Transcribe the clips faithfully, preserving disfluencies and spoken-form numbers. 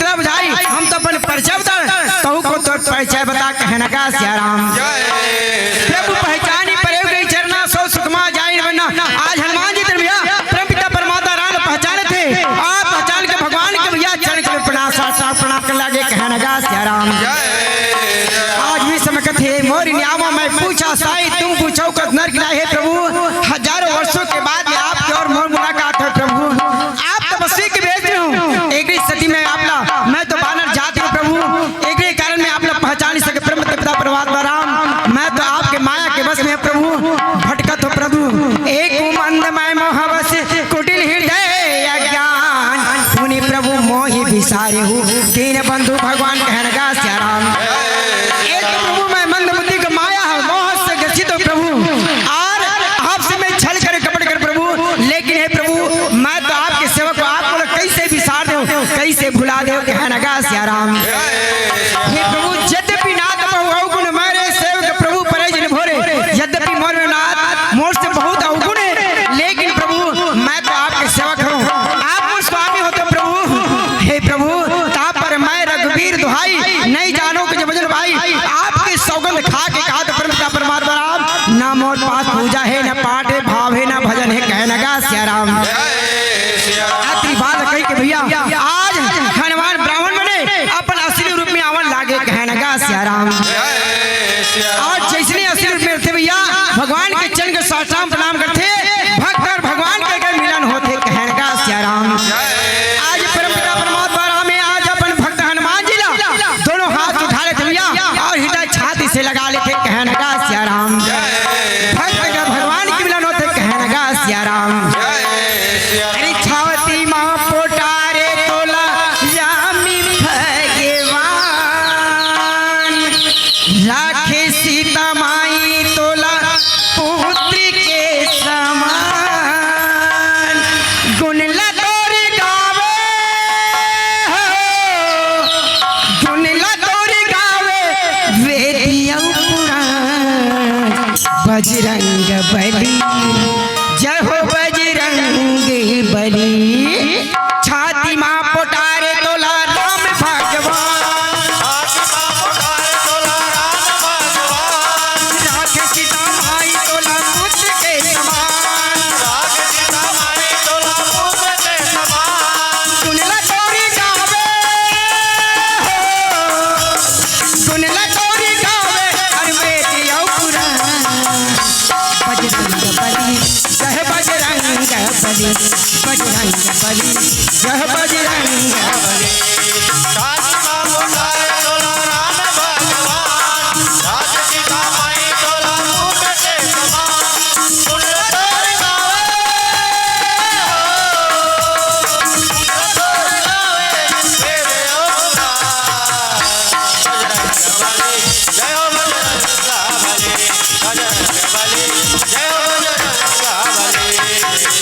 बुझाई, हम तो अपन परिचय बता, तहू को तोर परिचय बता, कहन गा सियाराम। प्रभु पहचानी परे गई चरना, सो सुखमा जाई वरना। आज हनुमान जी तेरे भैया परम पिता परमात्मा राम पहचाने थे, आप पहचान के भगवान के भैया चरण के प्रणाम, साष्टांग प्रणाम कर लागे, कहन गा सियाराम। आज भी समय कथे मोर न्यावा मैं पूछा साई, तुम पूछो कत नर किनारे। हे प्रभु, हजारों वर्षों के बाद में आपके और मोर मुलाकात है प्रभु। आप तपस्वी के भेष में हूँ, एक ही सती में आपला, मैं तो बानर जाति हूँ प्रभु, एक ही कारण में आपला पहचान सके परम पिता परमात्मा राम। मैं तो आपके माया के वश में प्रभु भटकत हो प्रभु। एक मंद मैं मोहवश कुटिल हृदय अज्ञान, पुनि प्रभु मोहि बिसारे हूँ दीन बंधु भगवान, कहन गा सियाराम। एक तो प्रभु मैं मंद बुद्धि का माया है, मोह से ग्रसित हो प्रभु, और आपसे मैं छल कर कपट कर प्रभु, लेकिन हे प्रभु मैं तो आपके सेवक हूँ, आप मोला कैसे बिसार दे हो, कैसे भुला दे हो, कहन गा सियाराम। हे प्रभु यद्यपि नाथ बहु अवगुण, मेरे सेवक प्रभु परे जिन भोरे। यद्यपि मोर में नाथ मोर से बहुत अवगुण है, लेकिन प्रभु मैं तो आपके सेवक हूँ, आप मोर स्वामी हो तो प्रभु। हे प्रभु ता पर मैं रघुबीर दुहाई, नहीं जानो कि जब भाई आपके सौगंध खा के कहा तो परम पिता परमात्मा राम, ना मोर पास पूजा है, ना पाठ है, भाव है, ना भजन है, कहन गा सियाराम। आखिरी बात कही कि भैया आज हनुमान ब्राह्मण बने अपन असली रूप में आवन लागे, कहन गा सियाराम। और जैसने असली रूप में रहते भैया भगवान के चरण के साष्टांग प्रणाम करते, भक्त और भगवान के, के मिलन होते, कहन गा सियाराम। आज परम पिता परमात्मा राम है, आज अपन भक्त हनुमान जी ला दोनों हाथ उठा लेते भैया और हृदय छाती से लगा लेते, कहन गा सियाराम। भक्त का भगवान के मिलन होते, कहन गा सियाराम। अरे छाती माँ पोटारे तोला यामी भगवान, राखे सीता माई तोला पुत्र के समान। गुण ला तोरी गावे हो, गुण ला तोरी गावे वेद अउ पुराण। बजरंग बली, जय हो बजरंग बली। छाती माँ पोटारे तोला राम भगवान। राखे सीता माई तोला पुत्र के समान। सुन ला तोरी गावे हो, सुन ला तोरी गावे, अरे वेद अउ पुराण। बजरंग बली, जय बजरंग बली, बजरंग बली, जय बजरंग बली।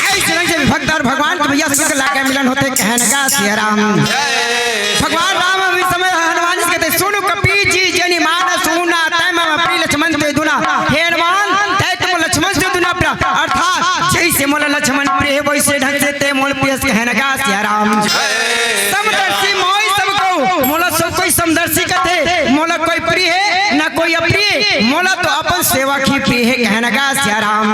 ऐसे रंग से भक्त और भगवान के भैया संग लागे मिलन होते, कहन गा सियाराम। भगवान राम अभी समय हनुमान जी कहते, सुनु कपि जी जनि मानसु, ना तै मम प्रिय लक्ष्मण ते दुना। हे हनुमान, तै तुम लक्ष्मण से दुना प्रिय, अर्थात जैसे मोला लक्ष्मण प्रिय वैसे ढंग से ते मोल प्रिय, कहन गा सियाराम। समदर्शी मोहि सब कहु, मोला सब कोई समदर्शी कथे, मोला कोई प्रिय है ना कोई अप्रिय, मोला तो अपन सेवक ही प्रिय है, कहन गा सियाराम।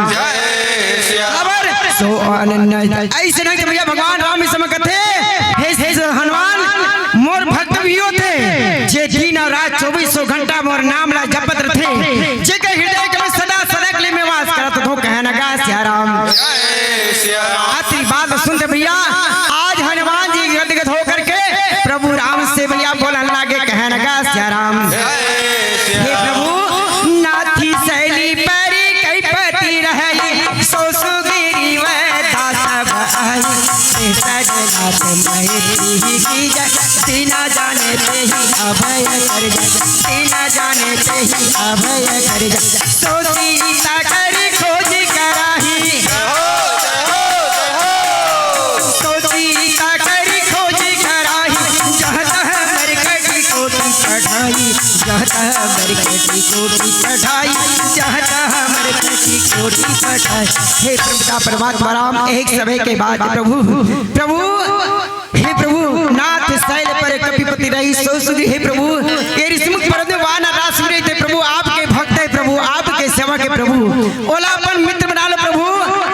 खबर सो अनन्य। ऐसे नहीं तो भैया भगवान राम इस समय कथे, हे, हे हनुमान, मोर भक्त भी होते, जे दिन और रात चौबीसों घंटा मोर नाम ला जपत रहते, जेकर हृदय के में सदा सदा के लिए मैं वास करत हो, कहन गा सियाराम। आती बात सुनते भैया, आज हनुमान जी गदगद होकर के प्रभु राम से भैया बोलन लागे, कहन गा सियाराम। हे प्रभु, नाथी सैली परी कई पति रहई, सो सुग्रीव दास अब आई। केसर नाथ महेती की जय, दीना जाने ते ही अभय कर जय, दीना जाने ते ही अभय कर जय। सो सीता करी खोज कराही, सो सीता करी खोज कराही, जहाँ तहाँ मरकटी कोटि चढ़ाई, जहाँ तहाँ मरकटी कोटि चढ़ाई, जहाँ तहाँ मरकटी कोटि पटाए। हे प्रभु पिता परमात्मा राम, एक समय के बाद प्रभु, प्रभु, हे प्रभु, नाथ शैल पर कपिपति रही सो सुगी। हे प्रभु, ये ऋषिमुख पर्वत में वानर राज सुग्रीव थे प्रभु, आपके भक्त है प्रभु, आपके सेवक है प्रभु, ओला अपन मित्र बना लो प्रभु।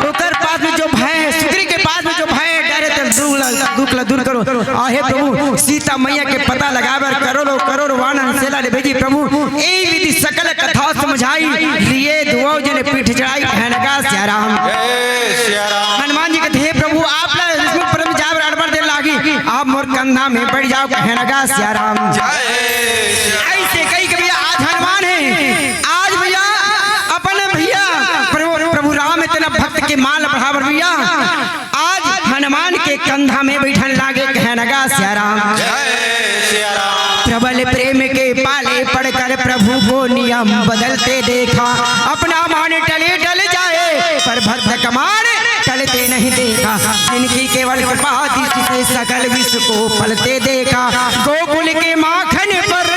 ओकर पास में जो भय है, सुग्रीव के पास में जो भय है, डर है, तो दुख ला, दुख ला दूर करो। आ हे प्रभु, सीता मैया के पता लगाए बर करोड़ों करोड़ वानर सेना ले भेजी प्रभु। ए विधि सकल कथा समझाई, लिए दुआओ जने पीठ चढ़ाई, कहन लगा सिया राम। जय सिया राम। हनुमान जी कहते, हे प्रभु, आप ला ऋषिमुख पर्वत में जाए बर अड़बर देर लागी, आप मोर कंधा में बैठ जाओ, कहन लगा सिया राम। जय सिया राम। ऐसे कही के भैया आज हनुमान है, आज भैया अपन भैया प्रभु, प्रभु राम इतना भक्त के मान बढ़ावर भैया आज हनुमान के कंधा में बैठन लागे, कहन लगा सिया राम। जय सिया राम। प्रबल प्रेम के पाले पड़कर प्रभु को नियम बदलते देखा, अपना मान टले टल जाए पर भक्त का मान टलते नहीं देखा। जिनकी केवल कृपा दृष्टि से सकल विश्व को पलते देखा, गोकुल के माखन पर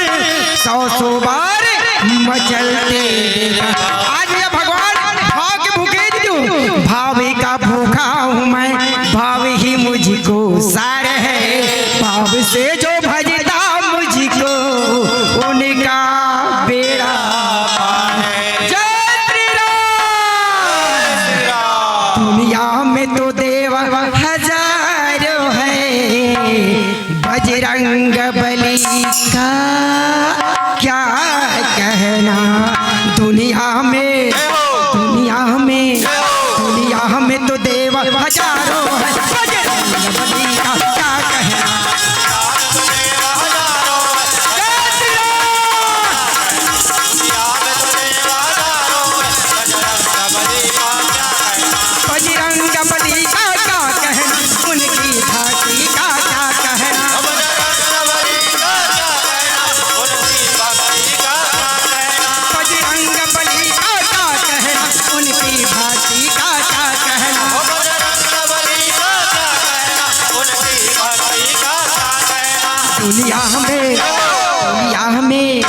सौ सौ बार मचलते देखा। आज भैया भगवान भाव के भूखे दीजू, भाव का भूखा हूँ मैं, भाव ही मुझको सार है, भाव से जो भजता मुझको उनका बेड़ा पार है। जय श्री राम। दुनिया में तो देव हजारों है, बजरंग बली का क्या कहना। दुनिया में, दुनिया में, दुनिया में तो देव हजारों है, बजरंग बली का क्या कहना। बजरंग बली का क्या कहना, उनकी धाटी का क्या कहना। बजरंग बली का क्या कहना, उनकी धाटी का क्या कहना। दुनिया में, दुनिया में,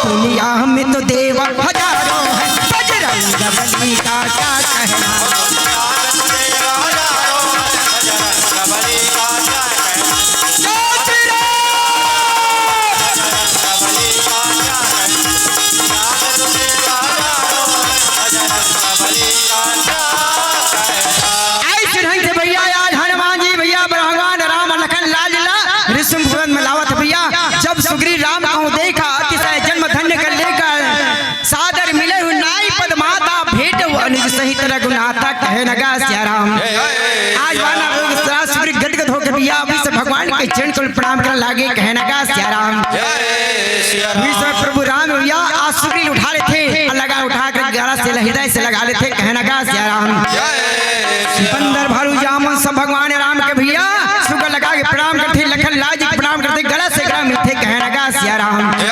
दुनिया में तो देव हजारों है, बजरंग बली का क्या कहना। ऐसे ढंग से भैया आज हनुमान जी भैया भगवान राम लखन लाल ला ऋषिमुख पर्वत में लावत भैया। जब सुग्रीव राम कहूँ देखा, अतिशय जन्म धन्य कर लेकर सादर मिले हुए नाई पद माता भेंट हुआ अनुज सहित रघुनाथा, कहन लगा सिया राम। आज वानर राज सुग्रीव गदगद होकर भैया अभी से भगवान के चरण को प्रणाम करने लागे, कहन लगा सिया राम। जय सिया राम। विश्व प्रभु राम भैया आज सुग्रीव उठा लेथे, लगा उठा कर गला से हृदय से लगा लेथे, कहन लगा सिया राम। जय सिया राम। बंदर भालू जामन सब भगवान राम के भैया सुग्रीव लगा के प्रणाम करथे, लखन लाल जी के प्रणाम करथे, गला से गला मिलथे, कहन लगा सिया राम। जय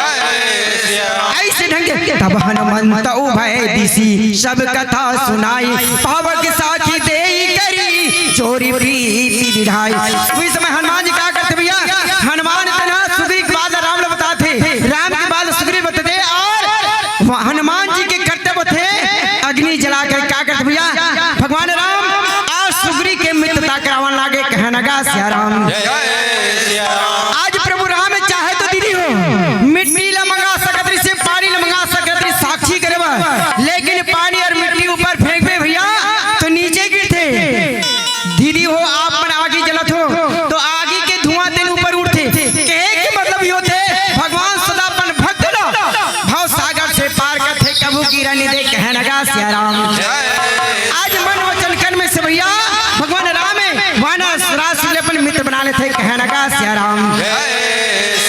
सिया राम। ऐसे ढंग से तब हनुमंत उभय दिशि सब कथा सुनाई, पावक साखी देई करी जोरी प्रीति निभाई। उस समय हनुमान जी का करथे भैया, हनुमान इतना सुग्रीव के बात राम ला बताथे, राम के बात सुग्रीव बताथे और हनुमान जी के कर्तव्य थे अग्नि जला कर का करथे भैया, भगवान राम और सुग्रीव के मित्रता करावन लागे, कहन लगा सिया राम। जय सिया राम। आज प्रभु राम चाहे तो दीदी हो, मिट्टी ला मंगा सकत रहिसे, पानी ला मंगा सकत रहिसे साक्षी करे बर, लेकिन पानी और मिट्टी ऊपर फेंकबे भैया तो नीचे गिरथे। दीदी हो, आप मन आगी जलत हो तो आगी के धुआं तेन ऊपर उठथे। कहे के मतलब यो थे, भगवान सदा अपन भक्त ला भव सागर से पार करथे, कभू गिरा नहीं दे, कहन लगा सिया राम। आज मन वचन कर्म से भैया भगवान राम है, वानर राज सुग्रीव अपन मित्र बना लेथे, कहन लगा सिया राम।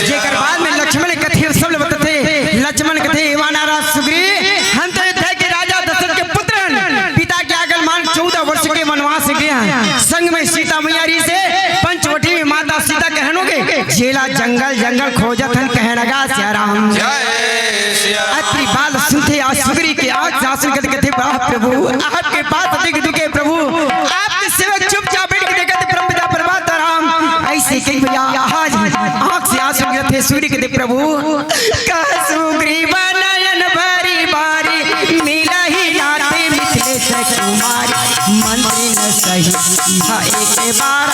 जेकर बाद में लक्ष्मण कथे, सब ले बताथे, लक्ष्मण कथे, वानर राज सुग्रीव, हम तो ये थे कि राजा दशरथ के पुत्र हन, पिता के आज्ञा मान चौदह वर्ष के वनवास गए हैं, संग में सीता मैया रहिसे, पंचवटी में माता सीता कहन होगे, जेला जंगल जंगल खोजत हन, कहन लगा सिया राम। जय सिया राम। अतरी बात सुनथे आज सुग्रीव के आँख से आंसू निकलथे, कथे, वाह प्रभु, आपके पास अधिक दुखे प्रभु, आपके सेवक चुपचाप बैठ के देखत परम पिता परमात्मा राम। ऐसे कही भैया आज आँख से आंसू निकलथे, सुग्रीव कथे, प्रभु, कह सुग्रीव नयन भरी बारी, मिलहि नाते मिथिलेश एक बार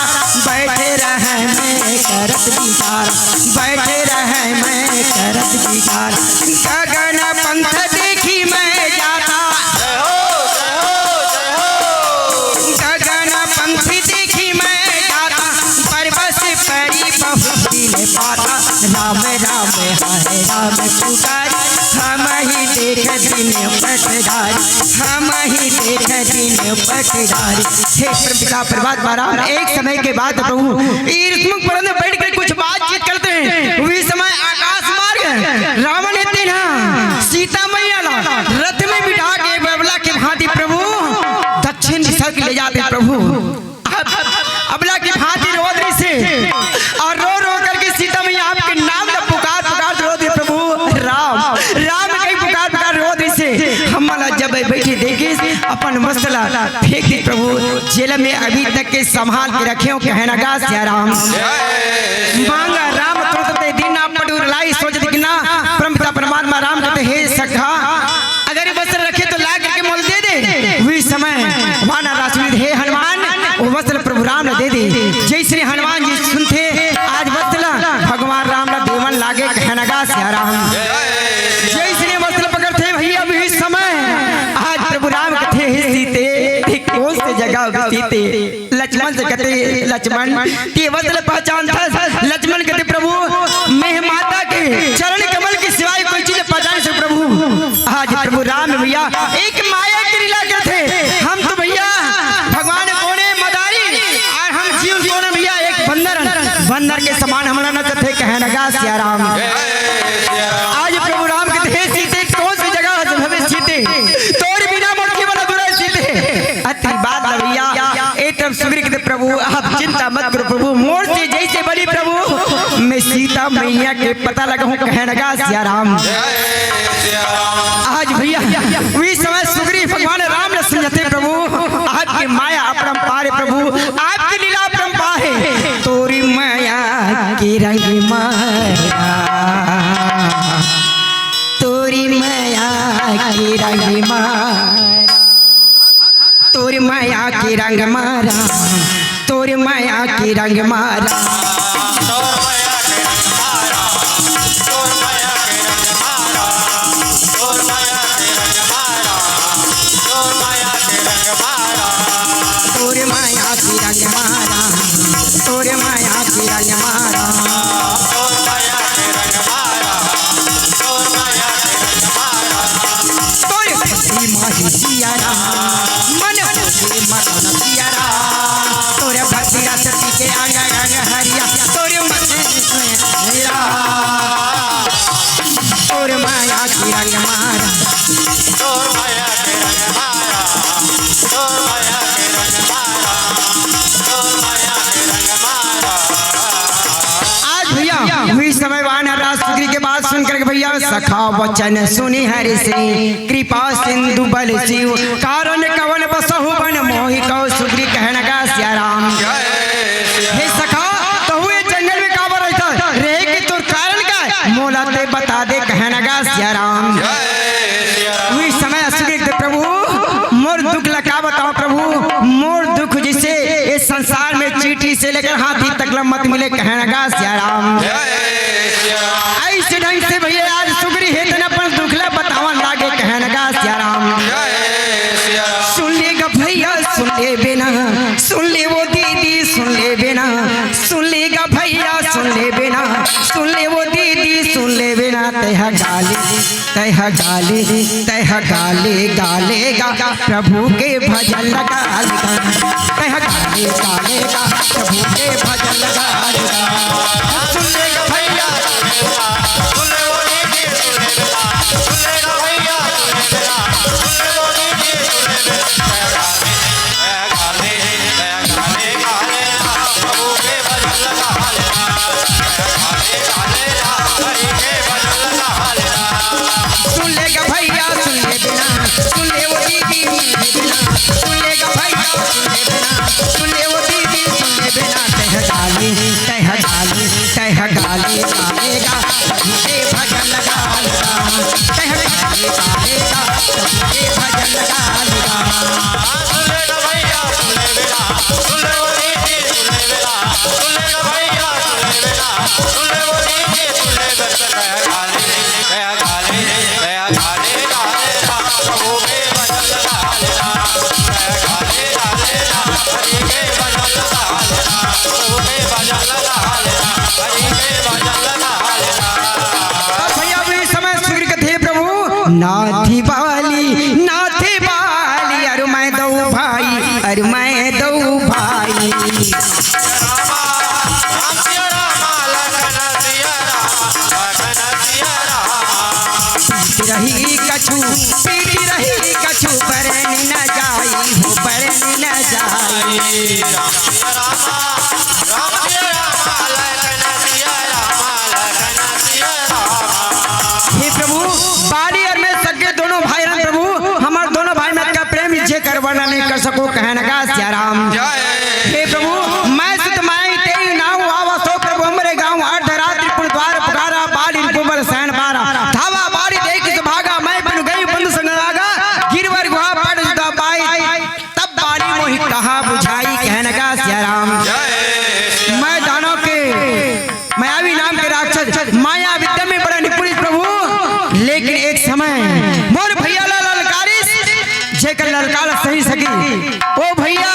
बैठे रहे मैं करत विचार, बैठे रहे मैं करत विचार। गगन पंथ देखी मैं जाता, गगन पंथ देखी मैं जाता, परबस परी बहुत दिन पाता। राम राम हरे राम पुकार, हम ही देख दिन पटदारी, हम ही देख दिन पटदारी। हे परम पिता परमात्मा राम, एक समय के बाद प्रभु ईर्ष्मुख पर्वत में बैठ के कुछ बातचीत करते हैं। उही समय आकाश मार्ग रावण हे तेन ह सीता मैया ला रथ में बिठा के बबला के भांति प्रभु दक्षिण दिशा के ले जाते प्रभु। अब अबला की भांति रोवत रहिसे अउ रो रो करके सीता मैया आपके नाम ला पुकार पुकार रोवत रहिसे प्रभु। राम, राम कहि पुकार पुकार रोवत रहिसे। हमला जब बइठे देखिस अपन वस्त्र ला फेंक दिस प्रभु, जेला मैं अभी तक के संभाल के रखे हंव, कहे न गा सिया राम। मांगा राम तुरत ते दीन्ह ना पडुर लाई, सोचत कि ना परम पिता परमात्मा राम कथे हे सखा, अगर ये वस्त्र रखे तो ला करके मोला दे दे। उही समय वानर राज सुग्रीव, हे हनुमान, वो वस्त्र प्रभु राम ला दे दे। जइसने हनुमान जी सुनथे, आज वस्त्र ला भगवान राम ला देवन लागे, कहे न गा सिया राम। जइसने वस्त्र पकड़थे भइया, उही समय आज प्रभु राम कथे, हे सीते, ये कोन से जगह होगे सीते? लक्ष्मण से कथे, लक्ष्मण, ते वस्त्र पहचानथस? लक्ष्मण कथे, प्रभु, मैं माता के चरण कमल के सिवाय कोई चीज पहचान नइ सकंव प्रभु। आज प्रभु राम भइया एक माया के लीला करथे। हम तो भइया भगवान कोन ए मदारी अउ हम जीव कोन ए भइया, एक बंदर हन। बंदर के समान हमला नचथे, कहे न गा सिया राम। आज प्रभु राम कथे, हे सीते, कोन सी जगह हस भवे सीते, तोर बिना मोर जीवन अधूरा हे सीते। अति बात ल भइया, ए तरफ सुग्रीव कथे, प्रभु आप चिंता मत करो प्रभु, मोर से जइसे बनी प्रभु, मैं सीता मैया के पता लगाहूं, कहे न गा सिया राम। आज भइया उही समय सुग्रीव भगवान राम ला समझाथे, प्रभु आपके माया अपरंपार हे प्रभु, आपके लीला अपरंपार हे। तोरी माया के रंग माया, तोरी माया के रंग माया, तोर माया के रंग माया, तोर माया के रंग माया। तोर माया के रंग माया, तोर माया के रंग माया। तोर भक्ति माही जियारा, मन होगे मगन जियारा। तोर भक्ति रस पी के अंग अंग हरिया, तोर मन में मेरा। तोर माया के रंग मारा। तोर माया के रंग मारा। तोर माया के रंग मारा। तोर माया के रंग मारा। आज भइया, उही समय वानर राज सुग्रीव के बात सुन करके भइया, सखा वचन सुनि हरषि कृपा सिंधु बल शिव, कारण कवन बसहु बन मोहि कहु सुग्रीव कहे न गा सिया राम। हे सखा, तहूं ए जंगल में काबर रहिथस? रहे के तोर कारण का हे? मोला ते बता दे कहे न गा सिया राम। उही समय सुग्रीव कथे, प्रभु मोर दुख ला का बतावंव प्रभु, मोर दुख जइसे ए संसार में चींटी से लेकर हाथी तक ला मत मिले कहे न गा सिया राम। अइसे ढंग से भइया आज सुग्रीव हे तेन अपन दुख ला बतावन लागे कहे न गा सिया राम। सुन ले गा भइया सुन ले बेना, सुन ले वो दीदी सुन ले बेना, सुन ले गा भइया सुन ले बेना, सुन ले वो दीदी सुन ले बेना। तेहा गाली, तेहा गाली, तेहा गाली गाले गा, प्रभु के भजन गा ले गा। तेहा गाली गाले गा, प्रभु के भजन गा ले गा। सुन ले गा भइया, सुन ले वो दीदी सुन ले बेना, सुन ले गा भइया सुन ले बेना, सुन ले वो दीदी सुन ले बेना। सुन ले गा भइया सुन ले बेना, सुन ले वो दीदी सुन ले बेना, सुन ले गा भइया सुन ले बेना, सुन ले वो दीदी सुन ले बेना। भाई। रामा, राम सिया रामा, लखन सिया रामा, लखन सिया रामा। प्रीत रही कछु, प्रीत रही कछु, बरन न जाई हो, बरन न जाई। राम सिया रामा, राम सिया रामा, लखन सिया रामा, लखन सिया रामा। हे प्रभु, बाली और मैं सगे दोनों भाई रहन प्रभु, हमार दोनों भाई में का प्रेम जे कर वर्णन नहीं कर सको, कहन का सिया राम। जय। हे प्रभु, मैं सुत माई तेरी नाव आवा सो प्रभु हमरे गाँव, अर्धरात्रि पुर द्वार पुकारा, बाली कुंवर सैन बारा, धावा बाली देख सुभागा, मैं बिनु गई बंद संग लागा, गिरवर गुहा पड़ जुदा पाई, तब बाली मोहि कहा बुझाई, कहन का सिया राम। जय। मैं दानव के मायावी नाम के राक्षस माया विद्या में बड़ा निपुण प्रभु, लेकिन एक समय मोर भैया ला ललकारिस, जेकर ललकार सही सकी। ओ भैया,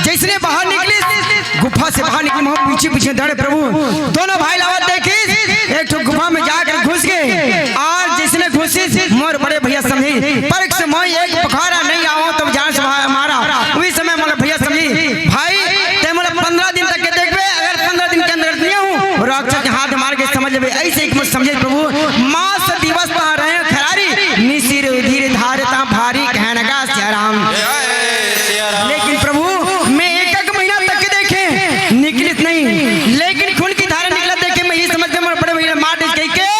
जैसने बाहर निकलिस, गुफा से बाहर निकलिस, मोर पीछे पीछे दौड़े प्रभु। दोनों भाई लावत देखिस, एक ठो गुफा में जाकर घुस गए। और जैसने घुसिस, मोर बड़े भैया समझी, पर से मैं एक पखारा नहीं आऊं तो जान से मारा। उसी समय मोला भैया समझी, भाई, ते मोला पंद्रह दिन तक के देखबे, अगर पंद्रह दिन के अंदर नहीं हूँ, राक्षस के हाथ मार के समझ लेबे। ऐसे एक मत समझे प्रभु, मास दिवस तहाँ रहे खरारी, निशिर धीर धारता भारी, कहन का सिया राम। जय सिया राम। लेकिन प्रभु, मैं एक एक महीना तक के देखे, निकलित नहीं, लेकिन खून की धारा निकला देखे, मैं ये समझ के मोर बड़े भैया मार दे कह के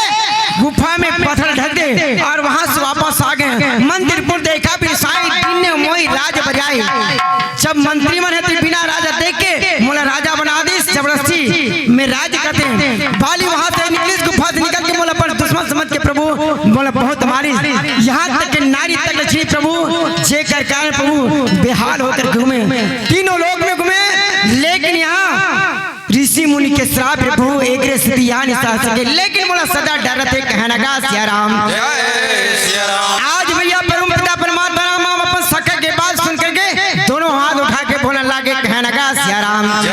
गुफा में पत्थर ढक दे और वहां से वापस आ गए। मंत्री पुर देखा भी साई दिन ने मोई राज बजाई। जब मंत्री मन हे तो बिना राजा देख के मोला राजा बना दिस जबरदस्ती में राज करते हैं। बाली वहां से निकलिस, गुफा से निकल के मोला अपन दुश्मन समझ के प्रभु मोला बहुत मारिस। यहाँ तक के नारी तक लक्ष्मी प्रभु जे कर कारण प्रभु बेहाल होकर घूमे, तीनों लोक में घूमे, लेकिन यहाँ ऋषि मुनि के श्राप प्रभु एक रे स्थिति यहाँ नहीं सह सके, लेकिन मोला सदा डरत हे कहन का सिया राम। जय सिया राम। आज भैया परम पिता परमात्मा राम हम अपन सखा के बात सुन करके दोनों हाथ उठा के बोलन लागे कहन का सिया राम। जय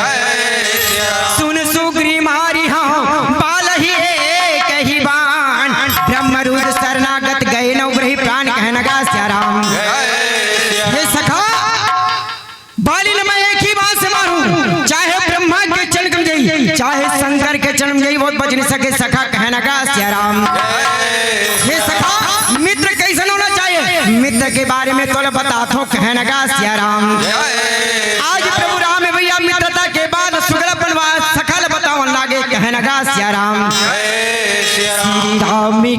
सिया राम। सुन सुग्री मारी हाँ बाल ही एक ही बाण, ब्रह्म रुद्र शरणागत गए न उबरहि प्राण कहन का सिया राम। जय सिया राम। हे सखा, बाली ल मैं एक ही बाण से मारूं, चाहे ब्रह्मा के चरण में जाई, चाहे शंकर के चरण में जाई, वो बच नहीं सके सखा कहन का सिया राम। हे सखा, मित्र कैसन होना चाहिए, मित्र के बारे में तोला बताथों कहन का सिया राम। आज प्रभु राम हे भैया मित्रता के बाद सुगला बनवा सखा ल बतावन लागे कहन का सिया राम। श्री राम की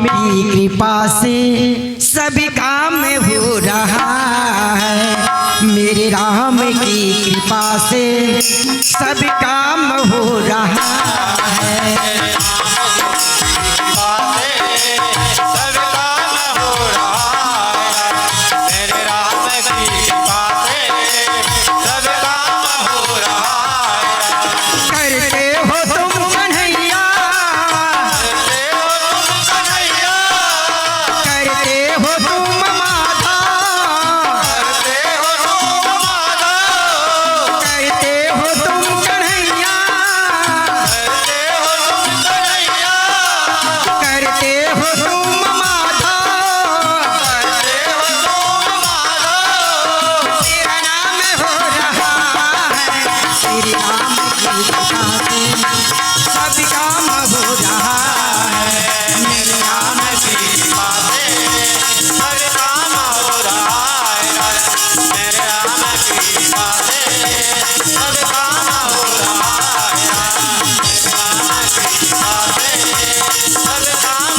कृपा से सभी काम हो रहा है, मेरे राम की कृपा से सभी काम हो रहा है। करते हो तुम कन्हैया, करते हो तुम माधव, करते हो तुम कन्हैया, करते हो तुम माधव, तेरा नाम हो रहा है श्री राम की कृपा से। सब काम हो रहा है मेरे राम की कृपा से, सब काम हो रहा है मेरे राम की कृपा से, सब काम हो रहा है मेरे राम की कृपा से, सब काम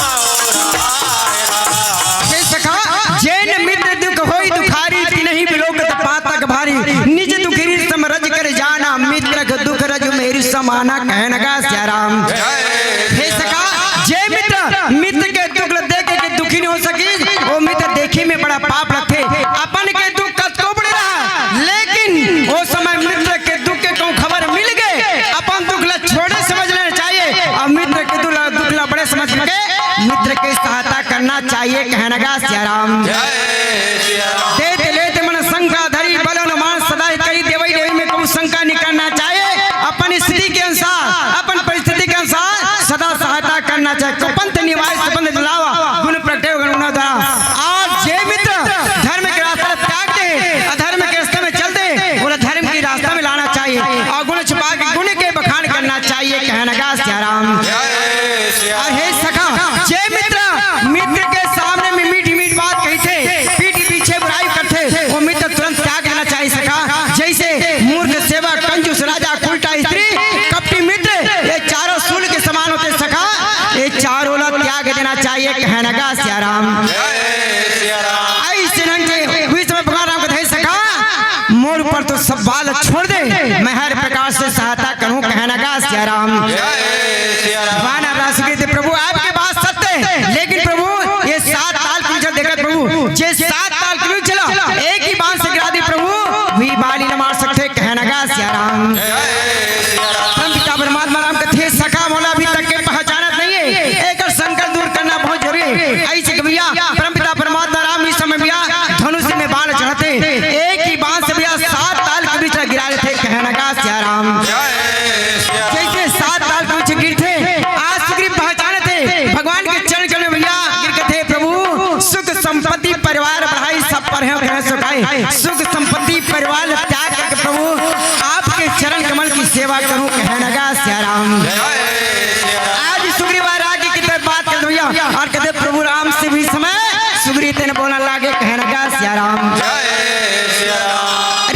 हो रहा है। हे सखा, जेन मित्र दुख होई दुखारी, तिनहि बिलोकत पातक भारी। निज दुख रीस सम रज कर जाना, मित्र के दुख रज मेरी समाना, कहन का सिया राम। हे सखा, जे मित्र, मित्र के दुख ल देख के दुखी नहीं हो सकी, वो मित्र देखी में बड़ा पाप लगथे। अपन के दुख कतको बड़े रहा, लेकिन वो समय मित्र के दुख के कहूँ खबर मिल गए, अपन दुख ल छोटे समझ लेना चाहिए और मित्र के दुख ल, दुख ल बड़े समझ के मित्र के सहायता करना चाहिए, कहन का सिया राम। जय सिया राम। देत लेत मन शंका धरी, बल अनुमान सदा ही करी, देवई देवई में कहूँ शंका नहीं करना चाहिए। अपन स्थिति के अनुसार, अपन परिस्थिति के अनुसार सदा सहायता करना चाहिए। कुपंथ निवाय सुपंथ लावा, गुण प्रगटे गुण द्वारा। आज जे मित्र धर्म के रास्ता त्याग दे, अधर्म के रास्ते में चल दे, बोला धर्म की रास्ता राम। ऐसे ढंग के उही समय भगवान राम कथे, सखा, मोर ऊपर तो सब बाल छोड़ दे, मैं हर प्रकार से सहायता करूं, कहना गा सिया राम। भगवान राम रास के, प्रभु आपके बात सत्य है, लेकिन प्रभु ये सात ताल के नीचे देखत प्रभु, जे सात ताल के नीचे चला, एक ही बाण से गिरा दी प्रभु, वही बाली न मार सकते, कहना गा सिया राम। परम पिता परमात्मा राम कथे, सखा मोला अभी तक के पहचानत नहीं है, एकर संकट दूर करना बहुत जरूरी है। ऐसे कि भैया परम पिता परमात्मा राम इस समय भैया धनुष में बाण चढ़ाथे, एक ही बाण से भैया सात ताल के बीच गिरा देथे, कहना गा सिया राम। जैसे सात ताल के बीच गिरथे, आज सुग्रीव पहचानथे भगवान के चरण कमल में भैया गिर कथे, प्रभु सुख संपत्ति परिवार बढ़ाई, सब पर है सुखाई, सुख संपत्ति परिवार त्याग करके प्रभु आपके चरण कमल की सेवा करूं, कहना गा सिया राम। आज सुग्रीव राग की तरफ बात कर भैया और कहते, प्रभु राम से भी समय सुग्रीव तेन बोला लागे, कहना गा सिया राम।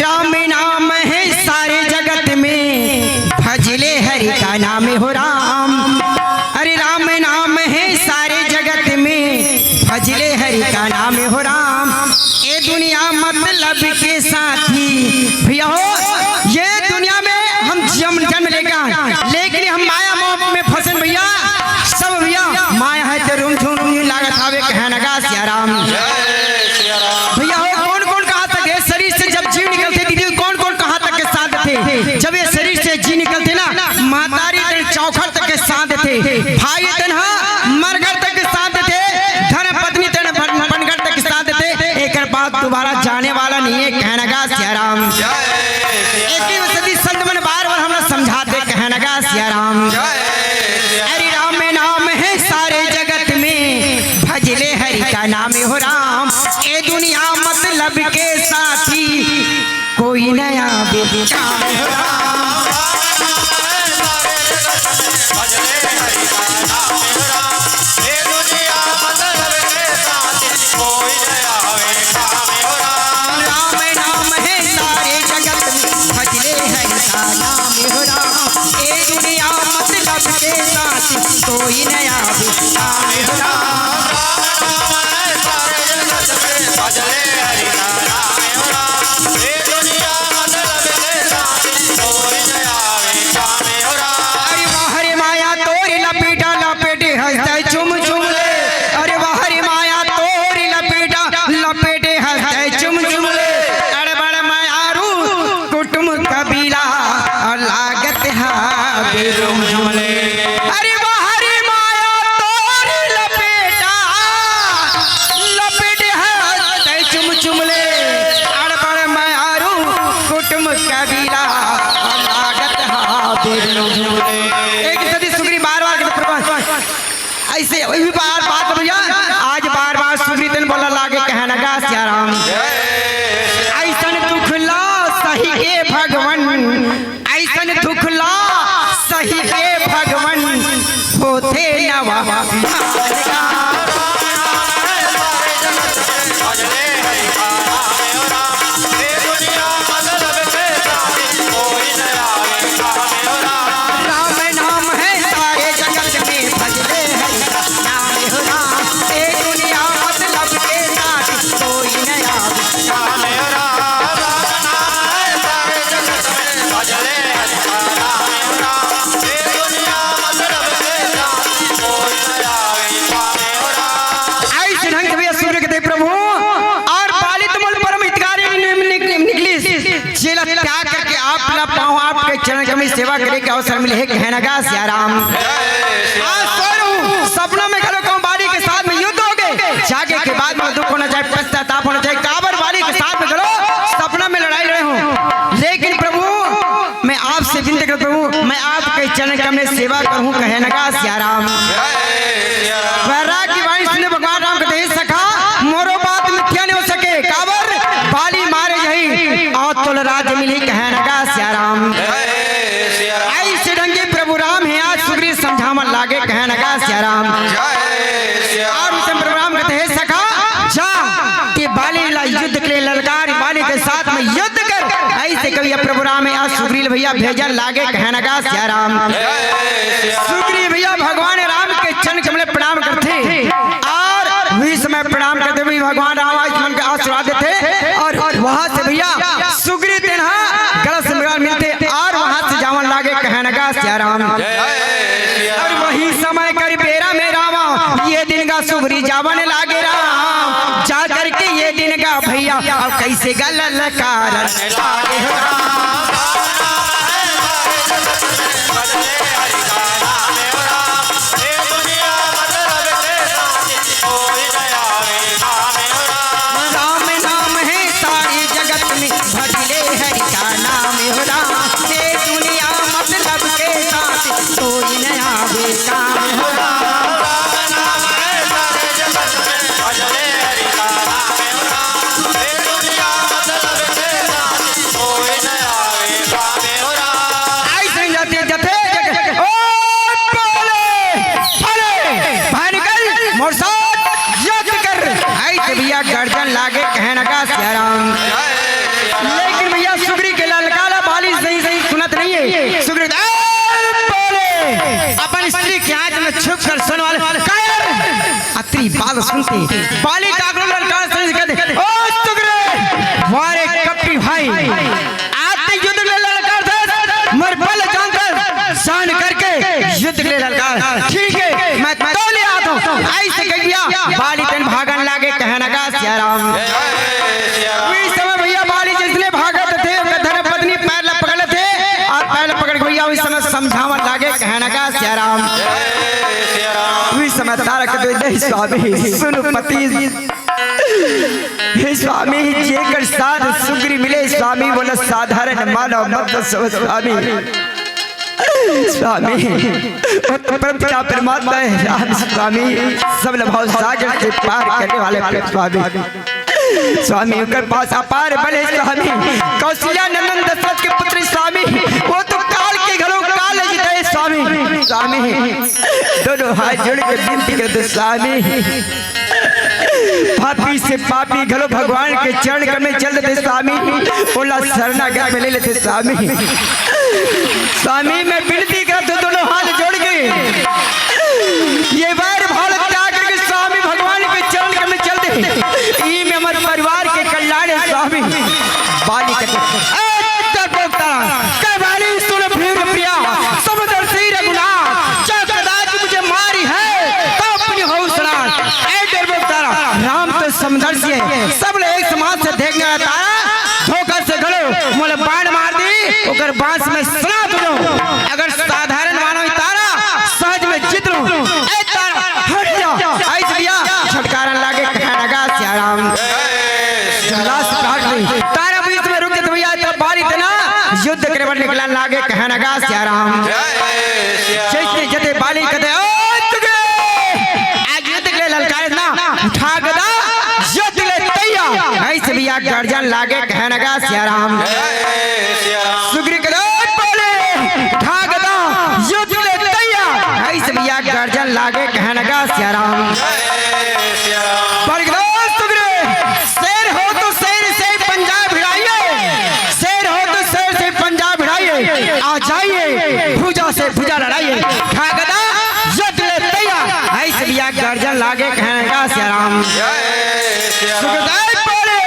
राम नाम है सारे जगत में, भजले हरि का नाम हो राम। अरे राम नाम है सारे जगत में, भजले हरि का नाम हो राम। ये दुनिया मतलब के साथी भैया हो, ये दुनिया में हम जन्म जन्म लेकर आए, लेकिन हम माया मोह में फंसे भैया। सब भैया माया है ते रूम झूम रूम लागत आवे, कहना गा सिया राम। भैया हो, कौन कौन कहाँ तक है शरीर से जब जीव निकलते दीदी, कौन कौन कहाँ तक के साथ थे? जब ये शरीर से जीव निकलते ना, मातारी तेन चौखट तक के साथ थे, भाई तेन हा मरघट तक के साथ थे, धन पत्नी तेन बन- बनघट तक के साथ थे। एकर बाद दोबारा जाने वाला नहीं है, कहना गा सिया राम। एक ही सदी संत मन बार बार हमरा समझाते, कहना गा सिया राम। अरे राम नाम है सारे जगत में, भजले हरि का नाम हो राम। ये दुनिया मतलब के साथी, कोई नया बेबी काम हो राम। राम नाम है सारे जगत में, भजले हरि का नाम हो राम। ये दुनिया मतलब के साथ कोई नया बेबी काम हो राम। अरे वाह रे माया तोरी लपेटा लपेटे हंसते चुम चुम ले। अरे वाह रे माया तोरी लपेटा लपेटे हंसते चुम चुम ले। अड़बड़ मायारू कुटुम कबीला और लागत हा बेरुम झुम ले। अरे वाह रे माया तोरी लपेटा लपेटे हंसते चुम चुम ले। अड़बड़ मायारू कुटुम कबीला और लागत हा बेरुम झुम ले। एक सदी सुग्रीव बार बार के प्रभु ऐसे वही बार बात भैया, आज बार बार सुग्रीव तेन बोला लागे, कहना गा सिया राम। ऐसन दुख ला सही के भगवन, ऐसन दुख ला सही के भगवन, होथे नवा राम नाम है सारे जगत में, भजले हरि का नाम हो राम। ये दुनिया मतलब के साथ कोई नया ऐसे ढंग से भैया सूर्य के देव प्रभु और बाली तुमल परम हितकारी नि-, नि-, नि-, निकली जेला त्याग करके आप ला पाऊं, आपके चरण कमल सेवा करे के अवसर मिले हे, कहना गा सिया राम। आज सोए रहूं, सपना में घलो कहूं बाली के साथ में युद्ध हो गए, जागे के बाद में दुख होना चाहे, पश्चाताप होना चाहे, काबर बाली के साथ में घलो सपना में लड़ाई लड़े हूं, लेकिन प्रभु मैं आपसे विनती करता हूं, मैं आपके चरण कमल सेवा करूं, कहना गा सिया राम। वैराग्य वाणी सुने भगवान राम कहते, सखा मोरो बात मिथ्या नहीं हो सके, काबर बाली मारे जाही और तोला राज्य मिली, कहना गा सिया राम। ऐसे ढंग के प्रभु राम हे, आज सुग्रीव समझावन लागे, कहना गा सिया राम। और उस समय प्रभु राम कहते, हे सखा जा, ते बाली ला युद्ध के लिए ललकार, बाली के साथ में युद्ध कर। ऐसे कवि प्रभु राम हे, आज सुग्रीव भैया भेजन लागे, कहना गा सिया राम। सुग्रीव भैया भगवान राम के चरण कमल प्रणाम करथे और वही समय प्रणाम करते हुए भगवान राम आज मन का आशीर्वाद देथे और वहां से भैया सुग्रीव तेन हा गला से मिलथे और वहां से जावन लागे कहन लगा सिया राम। और वही समय कर बेरा में राम ये दिन का सुग्रीव जावन लागे राम। जा करके ये दिन का भैया अब कैसे गल कारण लागे हो राम। राम नाम है सारे जगत में, भजले हरि का नाम हो राम। ये दुनिया मतलब के साथ कोई नया बेकाम हो राम। ऐसे जते जते जते, ओ बोले, बोले, भानुगल, मोर साथ युद्ध कर। ऐसे भैया गर्जन लागे कहन लगा सिया राम। लेकिन भैया सुग्रीव के ललकारा बाली सही सही सुनत नहीं है। सुग्रीव, ए, बोले, अपन स्त्री के आंच में छुप कर सोने वाले कायर। अतरी बात सुनते बाली काकरो ललकार सही से कहते, ओ सुग्रीव, वारे कपटी भाई, आते युद्ध में ललकार था, मर बल जानता, जान करके युद्ध के लिए ललकार। ठीक है, मैं तो ले आता हूँ। ऐसे कह दिया, बाली तेन भागन लागे कहन लगा सिया राम। उस समय भैया बाली जिसने भागत थे, ओकर धर्म पत्नी पैर ला पकड़ थे, और पैर ला पकड़ के भैया उस समय समझावन लागे कहन लगा सिया राम। उस समय तारक दे दे स्वामी, सुन पति, हे स्वामी, जेकर साथ सुग्रीव मिले स्वामी, बोला साधारण मानव मत समझ स्वामी। स्वामी, वो तो परम पिता परमात्मा है राम स्वामी, सब लभाव सागर से पार करने वाले परम स्वामी। स्वामी, ओकर पास अपार बल है स्वामी, कौशल्या नंदन दशरथ के पुत्र स्वामी, वो तो काल के घलो काल जीते स्वामी। स्वामी, दोनों हाथ जोड़ के विनती करते स्वामी। पापी से पापी घलो भगवान के चरण कमे चल देते स्वामी, ओला शरणागत में ले लेते स्वामी। स्वामी, मैं विनती करत हूँ दोनों हाथ जोड़ के, ये वैर भाव त्याग करके स्वामी भगवान के चरण कमे चल दे। ई में हमर परिवार के कल्याण है स्वामी। बाली कहते, "ए, डरपोक तारा, कह बाली सुन भीम प्रिया, समदर्शी रघुनाथ, जो कदाच मुझे मारी है, तो अपनी हो सुना।" ए, डरपोक तारा, राम तो समदर्शी है, सब लोग एक समाज से देखने वाला तारा, धोखा से घलो मोला बाण मार दी, ओकर बांस में सना तुलो। अगर साधारण मानव तारा, सहज में जीत लो। ए तारा, हट जा। ऐसे भैया, झटकारन लागे, कहन लगा, "सिया राम।" जब लाश काट ली, तारा बीच में रुक गए, तो भैया, तब बारी तना युद्ध करे बर निकलन लागे, कहन लगा, "सिया राम।" जैसे जते बाली कहते, "ओ तुगे, आज युद्ध के लिए ललकारे ना, उठा गदा, युद्ध के लिए तैयार।" ऐसे भैया, गर्जन लागे, कहन लगा, "सिया राम।" सुग्रीव के दौड़ बोले, "उठा गदा, युद्ध के लिए तैयार।" ऐसे भैया गर्जन लागे, कहन लगा, "सिया राम।" पर एक दौड़ सुग्रीव, शेर हो तो शेर से पंजा भिड़ाइए, शेर हो तो शेर से पंजा भिड़ाइए, आ जाइए, भुजा से भुजा लड़ाइए। उठा गदा, युद्ध के लिए तैयार। ऐसे भैया गर्जन लागे, कहन लगा, "सिया राम।" सुखदेव बोले,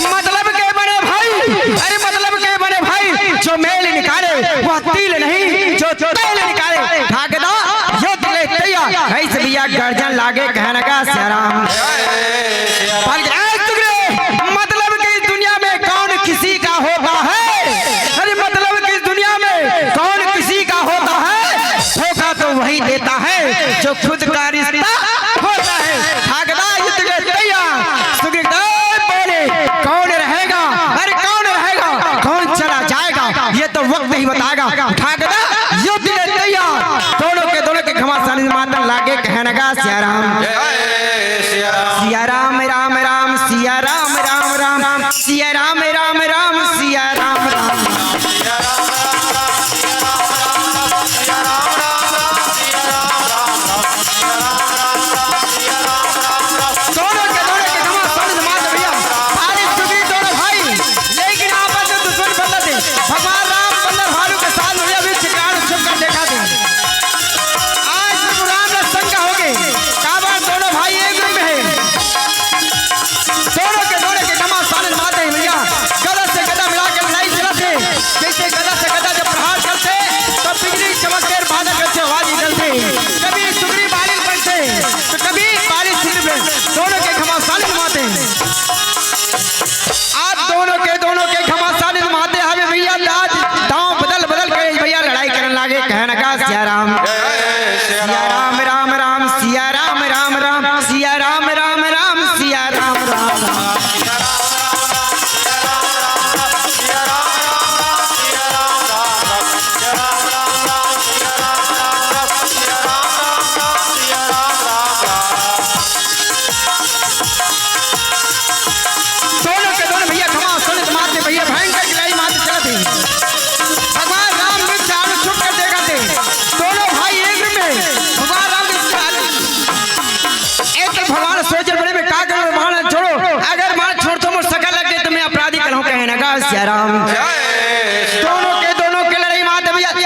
"मतलब के बने भाई, अरे मतलब के बने भाई, जो मेल निकाले वह तिल नहीं, जो तेल निकाले।" उठा गदा, युद्ध के लिए तैयार। ऐसे भैया गर्जन लागे, कहन लगा, "सिया राम।" बोल के, "ए सुग्रीव, मतलब कि इस दुनिया में कौन किसी का होता है? अरे मतलब कि इस दुनिया में कौन किसी का होता है? धोखा तो वही देता है जो खुद का रिश्ता होता है।" उठा गदा, युद्ध के लिए तैयार। सुग्रीव बोले, "कौन रहेगा? अरे कौन रहेगा? कौन चला जाएगा? ये तो वक्त ही बताएगा।" उठा गदा, युद्ध के लिए तैयार। दोनों के दोनों के घमासान मातन लागे, कहन लगा, "सिया राम।" सिया राम, राम, राम, सिया राम, राम, राम, सिया राम, राम, राम, सिया राम, राम। दोनों के दोनों के घमासान मार भैया। भारी सुग्रीव दोनों भाई, लेकिन आपस में दुश्मन बदल दे। भगवान राम बंदर भालू के साथ भैया भी छिकाण छुप कर देखा दे। आज प्रभु राम ने शंका हो गई, काबर दोनों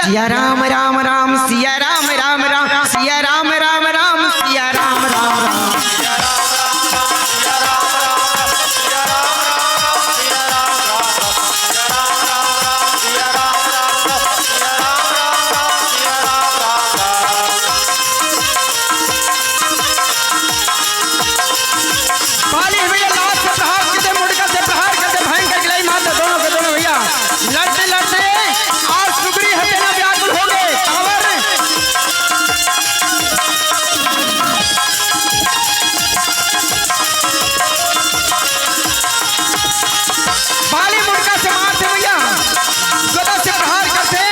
सिया राम राम राम, सिया राम राम राम, सिया राम राम राम, सिया राम राम राम। बाली भैया लात से प्रहार करते, मुड़का से प्रहार करते, भयंकर गिलाई मारते दोनों के दोनों भैया। लड़ते लड़ते आज सुग्री हते ना व्याकुल हो गए। काबर? बाली मुड़का से मारते भैया, गदा से प्रहार करते।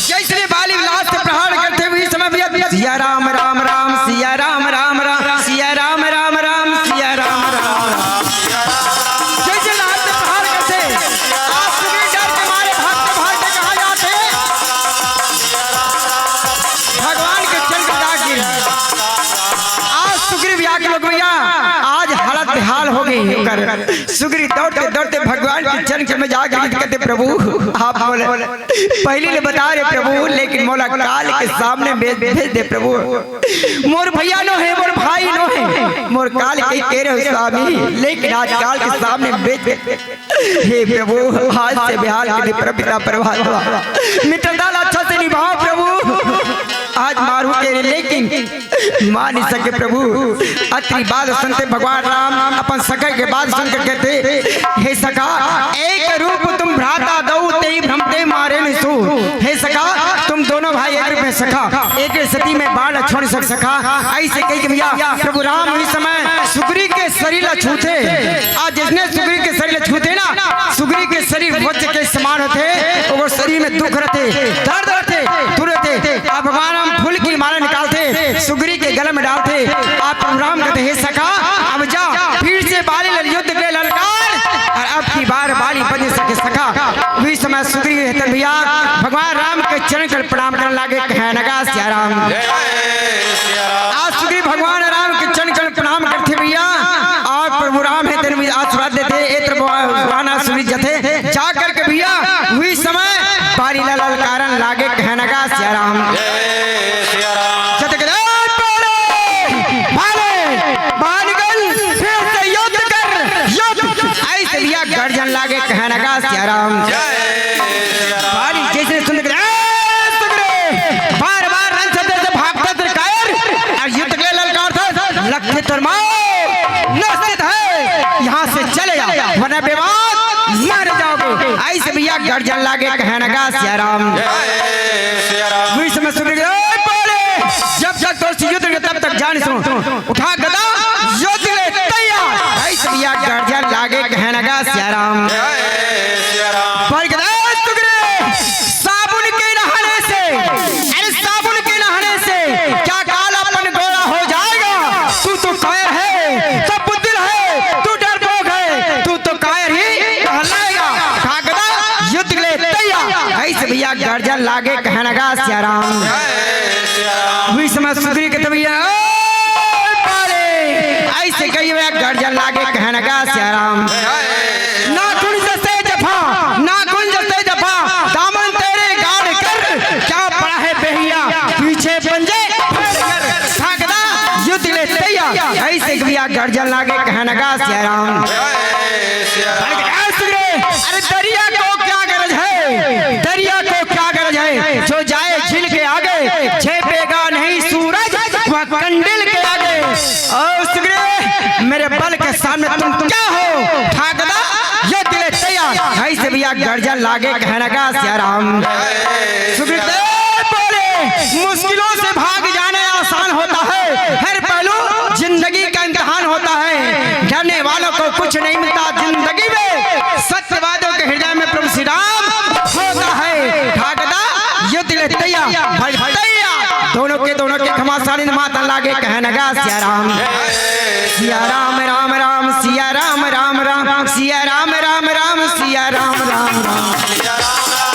जैसे बाली लात से प्रहार करते हुए समय भैया, सिया राम राम राम, सिया राम राम राम, सिया राम राम राम, सिया राम राम राम। जैसे लात से प्रहार करते, आप सुग्री डर के मारे भागते भागते कहाँ जाते? भगवान के चरण पे जा गिर। आज सुग्रीव व्याकुल हो गए भैया, आज हालत बेहाल हो गई ओकर। सुग्री दौड़ते दौड़ते भगवान के चरण के में जाके कहते, "प्रभु, आप मोला पहली ले बता रहे प्रभु, लेकिन मोला काल के सामने भेज, भेज दे प्रभु। मोर भैया नो हे, मोर भाई नो हे, मोर काल के कह रहे हो स्वामी, लेकिन आज काल के सामने भेज दे।" हे प्रभु, आज से बेहाल के प्रभु पिता परमात्मा, मित्रता ला अच्छा से निभाओ प्रभु। आज मारू के, लेकिन मान नहीं सके प्रभु। अतरी बात सुनते भगवान राम अपन सखा के बात सुनकर कहते, "हे सखा, एक रूप तुम भ्राता दौ, तेहि भ्रम ते मारे निसु।" हे सखा, तुम दोनों भाई एक रूप में सखा, एक सती में बाण छोड़ सक सखा। ऐसे कही कि भैया प्रभु राम इस समय सुग्री के शरीर ला छूते, आज जिसने सुग्री के शरीर ला छूते ना, सुग्री के शरीर वज्र के समान होते, ओकर शरीर में दुख रहते, दर्द रहते, दूर रहते। अब भगवान हम फूल की माला निकालते, सुग्री के गले में डालते। आप प्रभु राम कहते, "हे सखा, अब जा, फिर से बाली लल युद्ध के ललकार, और अब की बार बाली बन सके सखा।" उही समय सुग्री रहते भैया, भगवान राम के चरण कर प्रणाम करने लागे, कहने लगा, "सिया राम।" आज सुग्री भगवान राम के चरण कर प्रणाम करते भैया, और प्रभु राम हे तेरे आशीर्वाद देते, ए तेरे भगवान सुग्री जथे, जा करके भैया, उही समय बाली ला ललकारन लागे, कहने लगा, "सिया राम।" जत के, "ए, पाले, पाले, बानगल, फिर से युद्ध कर, युद्ध।" ऐसे भैया गर्जन लागे, कहने लगा, "सिया राम।" बाली जैसे सुन के, "ए, सुग्री, बार बार रण क्षेत्र से भागता तेरे कायर, और युद्ध के लिए ललकार था, लक्ष्य धर्मा नस्थित है, यहाँ से चले जाओ, वरना बेवाद मारे जाओगे।" ऐसे भैया गर्जन लागे, कहने लगा, "सिया राम।" उही समय सुग्री, "ए, पाले, जब तक तो युद्ध के तब तक जान सो, उठा गदा, युद्ध ले तैयार।" ऐसे भैया गर्जन लागे, कहने लगा, "सिया राम।" पर गदा सुग्री, साबुन के नहाने से, अरे साबुन के नहाने से क्या कालापन गोरा हो जाएगा? तू तो कायर है, सब बुद्धिल है, तू डरपोक है, तू तो कायर ही कहलाएगा। भागदा युद्ध के लिए तैयार।" ऐसे भैया गर्जन लागे, कहने लगा, "सिया राम।" उही समय सुग्री के भैया, "ए, पाले।" ऐसे कही भैया गर्जन लागे, कहने लगा, "सिया राम।" नाखून जैसे जफा, नाखून जैसे जफा, दामन तेरे गाड़ कर, क्या पड़ा है बेहिया, पीछे पंजे फाड़ कर। भागदा युद्ध ले तैयार, ऐसे भैया गर्जन लागे, कहने लगा, "सिया राम।" अरे सुग्री, अरे दरिया को क्या गरज है, दरिया को क्या गरज है, जो जाए झील के आगे, छिपेगा नहीं सूरज वह कंडील के आगे। ओ सुग्री, मेरे बल के सामने तुम क्या हो? भागदा युद्ध ले तैयार। ऐसे भैया गर्जन लागे, कहने लगा, "सिया राम।" सुग्रीव बोले, "मुश्किलों से भाग जाना आसान होता है, हर पहलू जिंदगी का इम्तिहान होता है। डरने वालों को कुछ नहीं मिलता जिंदगी में, सत्यवादियों के हृदय में प्रभु श्री राम होता है।" भागदा युद्ध ले तैयार, भाई तैयार। दोनों के, दोनों के घमासानी माता लागे, कहने लगा, "सिया राम।" सिया राम, राम राम, सिया राम, राम राम, सिया राम, राम राम, सिया राम, राम राम।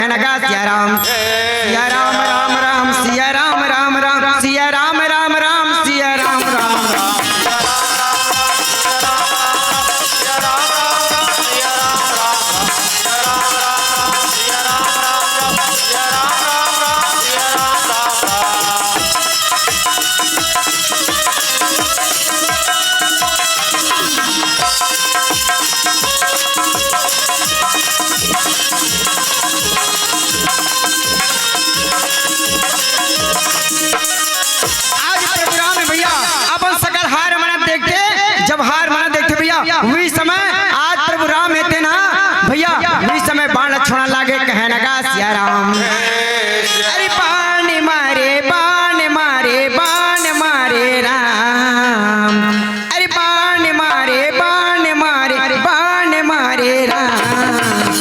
नगा सिया राम, सिया राम, राम, राम, सिया राम, राम, राम, सिया राम, राम, राम, सिया राम, राम, राम। आज प्रभु राम भैया अपन सकल हार मना देखते, जब हार मना देखते भैया, वही समय आज प्रभु राम हेते ना भैया, वही समय बाण छोड़ा लागे, कहे नगा सिया राम। अरे बाण मारे, बाण मारे, बाण मारे राम। अरे बाण मारे, बाण मारे, बाण मारे राम।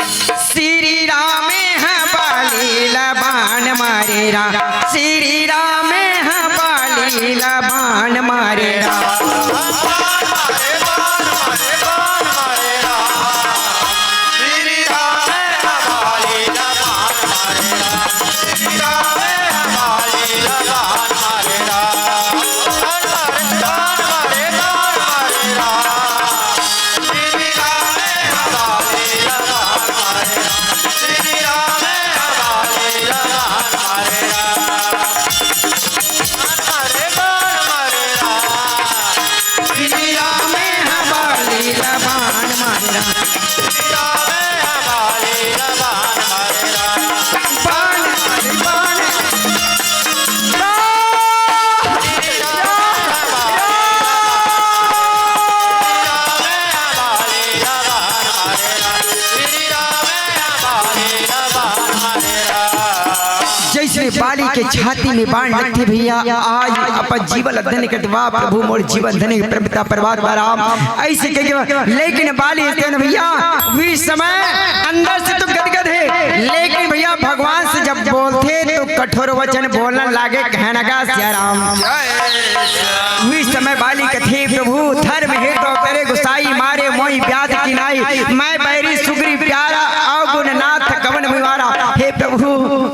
श्री राम है बाली ला बाण मारे राम। श्री राम है बाली ला बाण मारे राम। जैसे बाली के छाती में बाण लगथे भैया, आज अपन जीवन ला धन्य करथे, वाह प्रभु मोर जीवन धन्य, परम पिता परमात्मा राम। ऐसे कह के, लेकिन बाली हेते ना भैया, वही समय अंदर से तो गदगद हे, लेकिन भैया भगवान से जब बोलथे तो कठोर वचन बोलना लागे, कहे नगा सिया राम। वही समय बाली कथे, प्रभु धर्म हेतु अवतरे गोसाई, मारे मोहि व्याध की नाई, मैं बैरी सुग्रीव प्यारा, अवगुण नाथ कवन निवारा। हे प्रभु,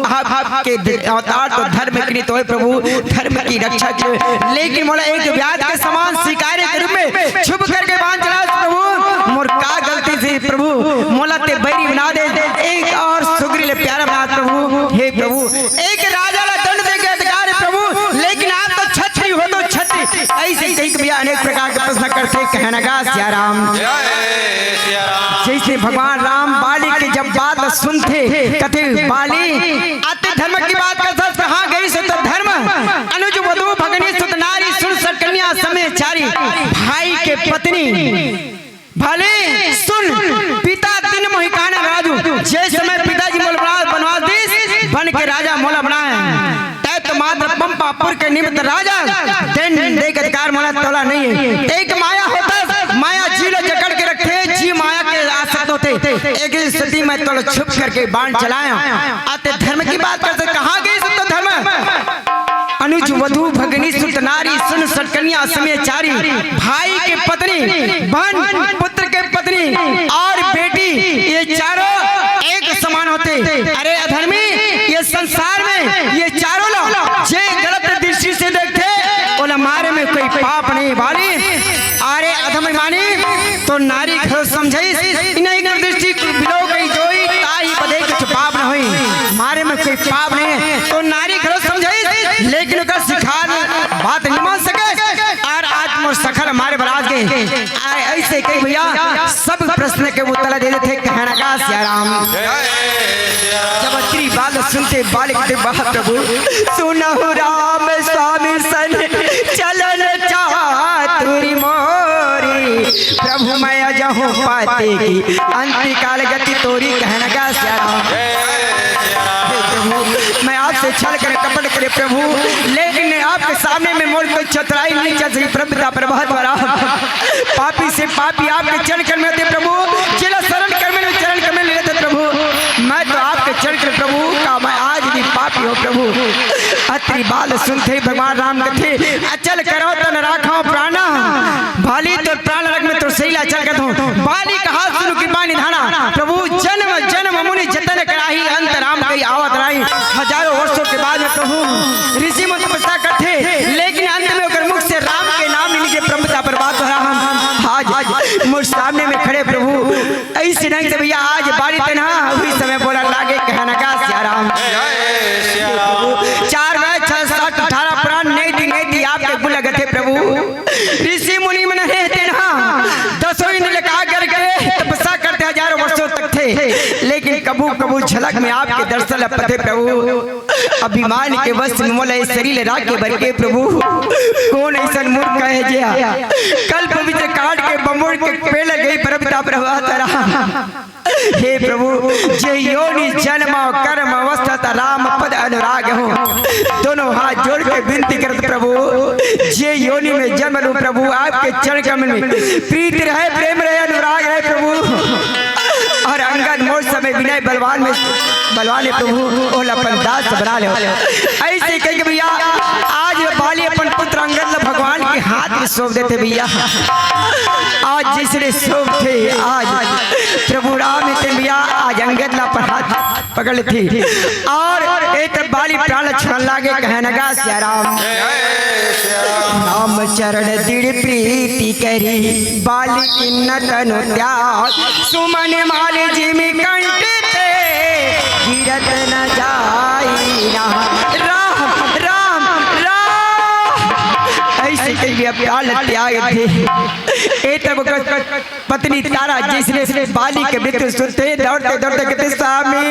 आप, आपके ध-, अवतार तो धर्म के लिए तो हे प्रभु, धर्म की रक्षा के लिए। लेकिन मोला एक व्याध के समान शिकारी के रूप में छुप करके बाण चला प्रभु, मोर का गलती से प्रभु, मोला ते बैरी बना दे, एक और सुग्रीव ले प्यारा बना प्रभु। हे प्रभु, एक राजा ला दंड दे के अधिकार है प्रभु, लेकिन आप तो छत्री हो तो छत्री। ऐसे कई भैया अनेक प्रकार के प्रश्न करथे, कहे नगा सिया राम। जैसे भगवान राम बाली के जब बात सुनथे, कथे बाली, अति धर्म की बात कर सस कहाँ गई सुत धर्म, अनुज वधु भगनी सुत नारी सुन सकन्या समय चारी, भाई के पत्नी भले सुन, पिता दिन मोहि कान राजू, जे समय पिताजी मोला बना-, बनवास दिस, बन के राजा मोला बनाए। तै तो मात्र पंपापुर के निमित्त राजा, दिन देख अधिकार मोला तोला नहीं है। एक माया होता, माया जी ला जकड़ के रखथे, जी माया के आसक्त होथे। एक स्थिति में तोला छुप करके बाण चलाया। आते धर्म की बात करते, कहाँ गई सुत धर्म? अनुज वधु भगनी सुत नारी सुन सकन्या समय चारी, भाई के पत्नी बहन पुत्र के पत्नी और बेटी, ये चारों एक समान होथे। अरे अधर्मी, ये संसार में ये चारों लोग जे गलत दृष्टि से देखथे, ओला मारे में कोई पाप नहीं बाली। अरे अधर्मी मानी तो नारी घलो समझइस, इन्हें एक दृष्टि बिलो गई जोई, ताही बदे कुछ पाप न होई, मारे में कोई पाप नहीं है। तो नारी घलो समझइस, लेकिन ओकर सिखाल बात नहीं मान सके। और आज मोर सखा ल मारे बर आगे, आ, ऐसे कही भैया, सब प्रश्न के उत्तर दे देथे, कहे नगा सिया राम। जब अतरी बात सुनथे बाली कथे, वाह प्रभु, सुनहु राम स्वामी सन चलन चातुरी मोरी, प्रभु मैं अजहूँ पाते की अंतिकाल गति तोरी, कहे नगा सिया राम। हे प्रभु, मैं आपसे छल करे, कपट करे प्रभु, लेकिन आपके सामने में मोर कोई चतुराई नहीं चल सकी। प्रभु पिता प्रभात वाला पापी से पापी आपके चरण कमल में थे प्रभु, जिला शरण कमल में चरण कमल में लेते प्रभु। मैं तो आपके चरण कमल प्रभु का मैं आज भी पापी हो प्रभु। अत्रि बाल सुनते ही भगवान राम कथे, अचल करो तन राखो प्राण, बाली तोर प्राण रख में तोर सरीर ला अचल कर दूं। बाली कहा सुन कृपा निधाना, प्रभु जन्म जन्म मुनि जतन कराही, अंत राम कहि आवत राही। हजारों वर्षों के बाद में प्रभु ऋषि मुनि तपस्या करथे, लेकिन अंत में ओकर मुख से राम के नाम नहीं निकले। परम पिता परमात्मा राम आज मोर सामने में खड़े प्रभु। ऐसे ढंग से भैया आज बाली तनहा वही समय बोला लागे कहना का सिया राम। चार बाय छह सात अठारह प्राण नहीं दी, नहीं दी आपके गुण लगते प्रभु। ऋषि मुनि मन रहते ना, दसों इंद्र लगा करके तपस्या करते हजारों वर्षों तक थे, लेकिन कबू कबू झलक में आपके दर्शन लपते प्रभु। अभिमान के वश में मोला ये शरीर राख के बर के प्रभु, कौन ऐसा मूर्ख है जे कल्प वृक्ष काट के बम्बोड़ के पेड़ लग गई, परम पिता प्रभात राम। हे प्रभु, जे योनि जन्म कर्म अवस्था त राम पद अनुराग हो। दोनों हाथ जोड़ के विनती करत प्रभु, जे योनि में जन्म लूं प्रभु, आपके चरण कमल में प्रीत रहे, प्रेम रहे, अनुराग रहे प्रभु। और अंगद मोर समय विनय बलवान में बलवान है प्रभु, ओला अपन दास बना ले। ऐसे कह के भैया आज बाली अपन पुत्र अंगद ला भगवान के हाथ में सौंप देते भैया। आज जिसने सौंप थे आज प्रभु राम इतने भैया आज अंगद ला अपन हाथ पकड़ लेते। और ए तब बाली प्राण छन लागे कहना का सिया राम। राम चरण दृढ़ प्रीति करी बाली किन्नत अनुत्याग। सुमन माल जिमि कंठ ते गिरत न जाई ना। राम राम राम ऐसे कह के अब प्राण त्याग थे। ए तब ओकर पत्नी तारा जैसे बाली के मृत्यु सुनते दौड़ते दौड़ते कहते स्वामी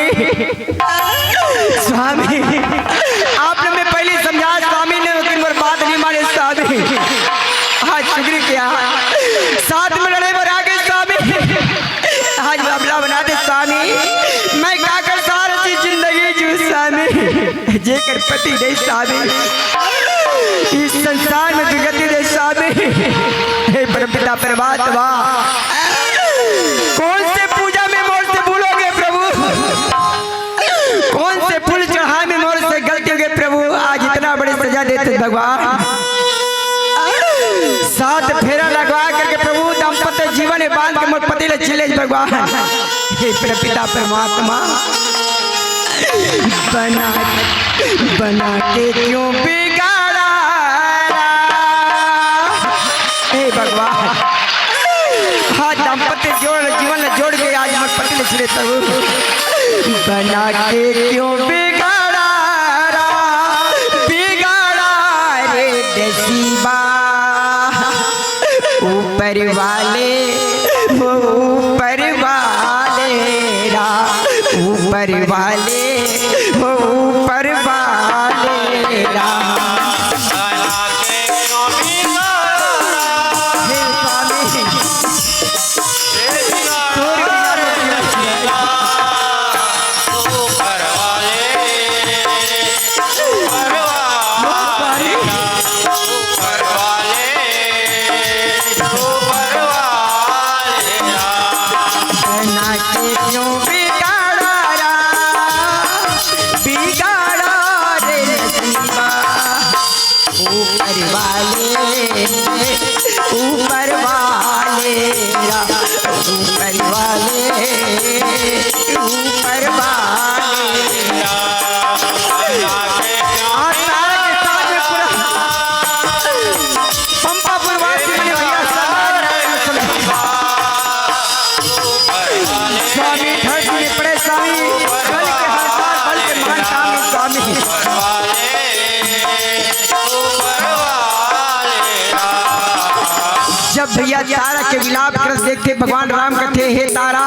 स्वामी, आपने मैं पहले समझा स्वामी ने लेकिन मोर बात नहीं माने स्वामी। आज शुक्र किया साथ में लड़े पर आगे स्वामी। आज बाबला बना दे स्वामी। मैं क्या कर सारी जिंदगी जू स्वामी। जेकर पति नहीं स्वामी इस संसार में दुर्गति दे स्वामी। हे परमपिता परमात्मा, कौन से पूजा में मोर से भूलोगे प्रभु? कौन से फूल चढ़ाए में मोर से गलती हो गई प्रभु? आज इतना बड़ी सजा देते भगवान। सात फेरा लगवा करके प्रभु दाम्पत्य जीवन में बांध के मोर पति ले छिले भगवान। हे परमपिता परमात्मा, बना बना के क्यों बिगाड़ा? हे भगवान, हाँ दाम्पत्य जोड़ जीवन जोड़ के आज मोर पति ले छिले प्रभु। बना के क्यों बिगाड़ा, बिगाड़ा रे नसीबा। ऊपर वाले, वो ऊपर वाले रा, ऊपर वाले, वो ऊपर वाले रा। हे स्वामी, तोर बिना बना के क्यों बिगाड़ा रा, बिगाड़ा रे नसीबा। ऊपर वाले, ऊपर वाले रा, ऊपर वाले, ऊपर वाले रा। आज तारा के साथ में पूरा पंपापुर वासी बने भैया, सारा स्वामी धरती में पड़े स्वामी, बल के हरदार, बल के महान स्वामी, स्वामी। जब भैया तारा के विलाप करत देख के भगवान राम कथे, हे तारा,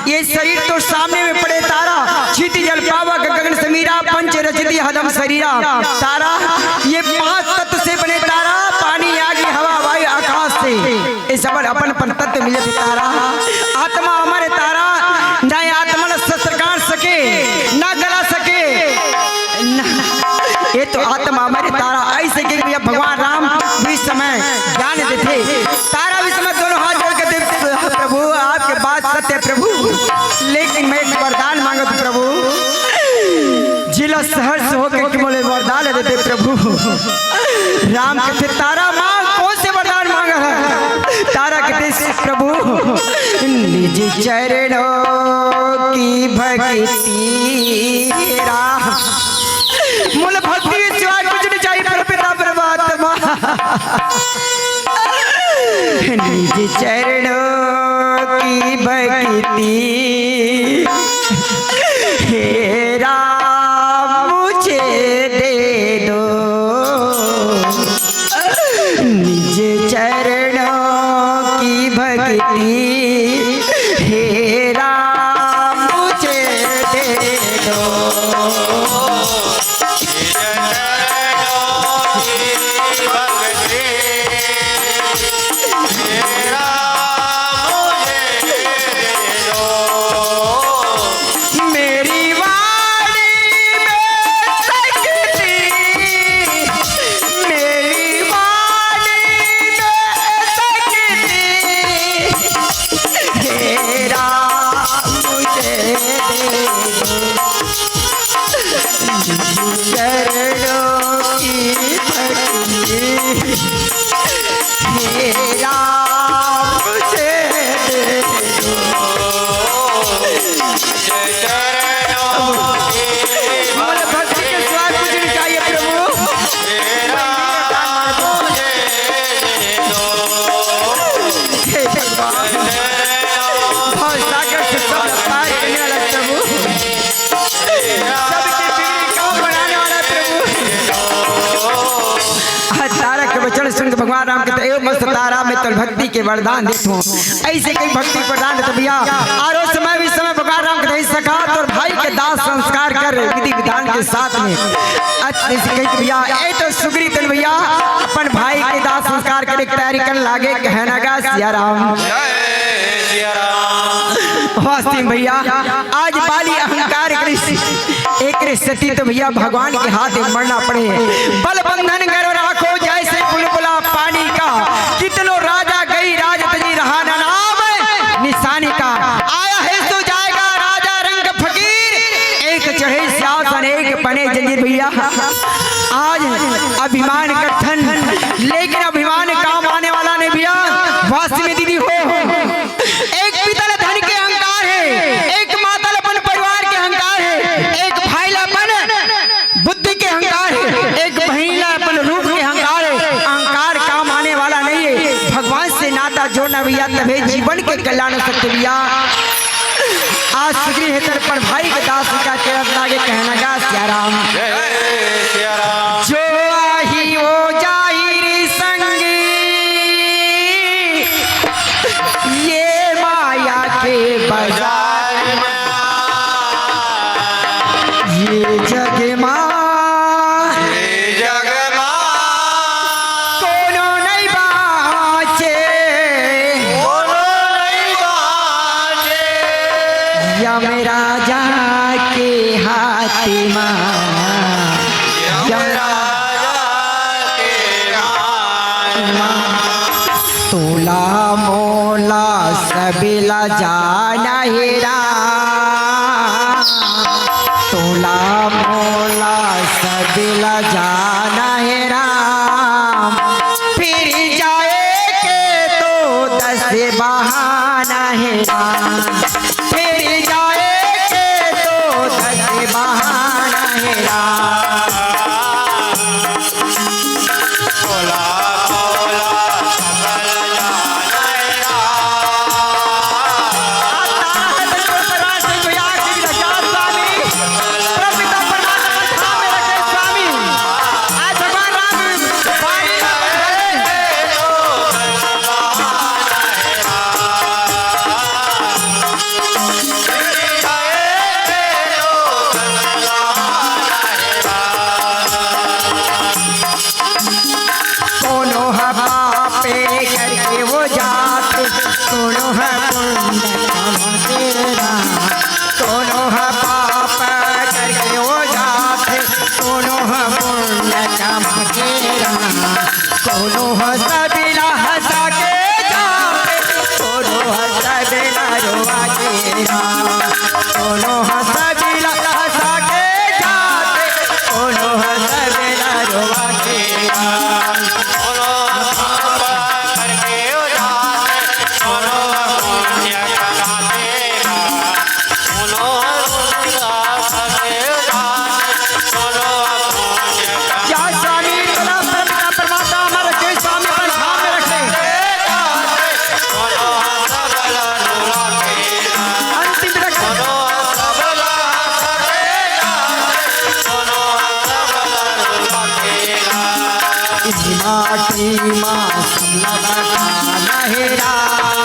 ये शरीर तो सामने में पड़े तारा, क्षिति जल पावक गगन समीरा, पंच रचित हदम शरीरा। तारा, ये पांच तत्व से बने तारा, पानी, आगी, हवा, वायु, आकाश से। ये सब अपन अपन तत्व मिले थे तारा। आत्मा अमर है तारा, ना ये आत्मा न शस्त्र काट सके, ना गला सके, ना, ये तो आत्मा अमर है तारा। ऐसे के भैया भगवान राम भी समय ज्ञान देते, तारा भी समय दोनों हाथ जोड़ के देते, "हे प्रभु, आपके बात सत्य है प्रभु, लेकिन मैं एक वरदान मांगत हूँ प्रभु, जिला सहर्ष होके कि मोले वरदान दे दे प्रभु। राम कथे, "तारा मांग, कौन से वरदान मांगा है?" तारा कथे, "प्रभु, निज चरणों की भक्ति।" राम, मोला भक्ति के सिवा कुछ नहीं चाहिए, परपिता परमात्मा। निज चरणों की भक्ति, हे राम, मुझे दे दो। निज चरणों की भक्ति, हे राम, मुझे दे दो। मेरी वाणी में शक्ति, मेरी वाणी में शक्ति, हे राम, मुझे दे दो। चरणों की भक्ति, हे राम, मुझे दे दो। मोला भक्ति के सिवा कुछ नहीं चाहिए प्रभु। हे भगवान, भव सागर से सब पार करने वाला प्रभु, सबके बिगड़ी काम बनाने वाला प्रभु। आज तारा के वचन सुन के भगवान राम कहते, "ए मस्त तारा, मैं तोर भक्ति के वरदान देत हूँ।" ऐसे कई भक्ति वरदान देते भैया। और उस समय भी समय भगवान राम कहते, "सखा, तोर भाई के दाह संस्कार कर विधि विधान के साथ में।" अत जैसे कही कि भैया, ए तो सुग्रीव तन भैया अपन भाई के दाह संस्कार करे के तैयारी करने लागे, कहना गा सिया राम। जय सिया राम। वास्तव में भैया, आज बाली अहंकार करिस, एकरे सेती तो भैया भगवान के हाथ में मरना पड़े। बल बंधन गर्व राखो जैसे बुलबुला पानी का, कितनो राजा गई राज तजी रहा न नाम निशानी का। आया है सो जाएगा राजा रंग फकीर, एक चढ़े सियासन एक पने जंजीर भैया। आज अभिमान करथन, लेकिन अभिमान काम आने वाला नहीं भैया। वास्तव में दीदी हो, एक पिता ल धन के अहंकार हे, एक माता ल अपन परिवार के अहंकार हे, एक भाई ल अपन बुद्धि के अहंकार हे, एक बहिन ल अपन रूप के अहंकार हे। अहंकार काम आने वाला नहीं है। भगवान से नाता जोड़ना भैया, तभे जीवन के कल्याण हो सकते भैया। आज सुग्रीव हे तर अपन भाई के दाह संस्कार करत लागे, कहना गा सिया राम। जय सिया राम। जो आही वो जाही रे संगी, ये माया के बाजार में, ये जग मा, ये जग मा, कोनो नहीं बाँचे, कोनो नहीं बाँचे। यमराजा के हाथ मा, यमराजा के हाथ मा। तोला मोला सबेला जाना हे राम, तोला मोला सबेला जाना हे राम, फिर जाए के तो दस बहाना हे राम, फिर जाए के तो दस बहाना हे राम। भोला, भोला, सकल जाने राम। आज तारा है तो कोई प्रकार से कोई आँख नहीं लगा स्वामी। प्रभु पिता परमात्मा धाम में रखे स्वामी। आज भगवान राम बाड़ी में माटी मा सबला पठाना हे राम,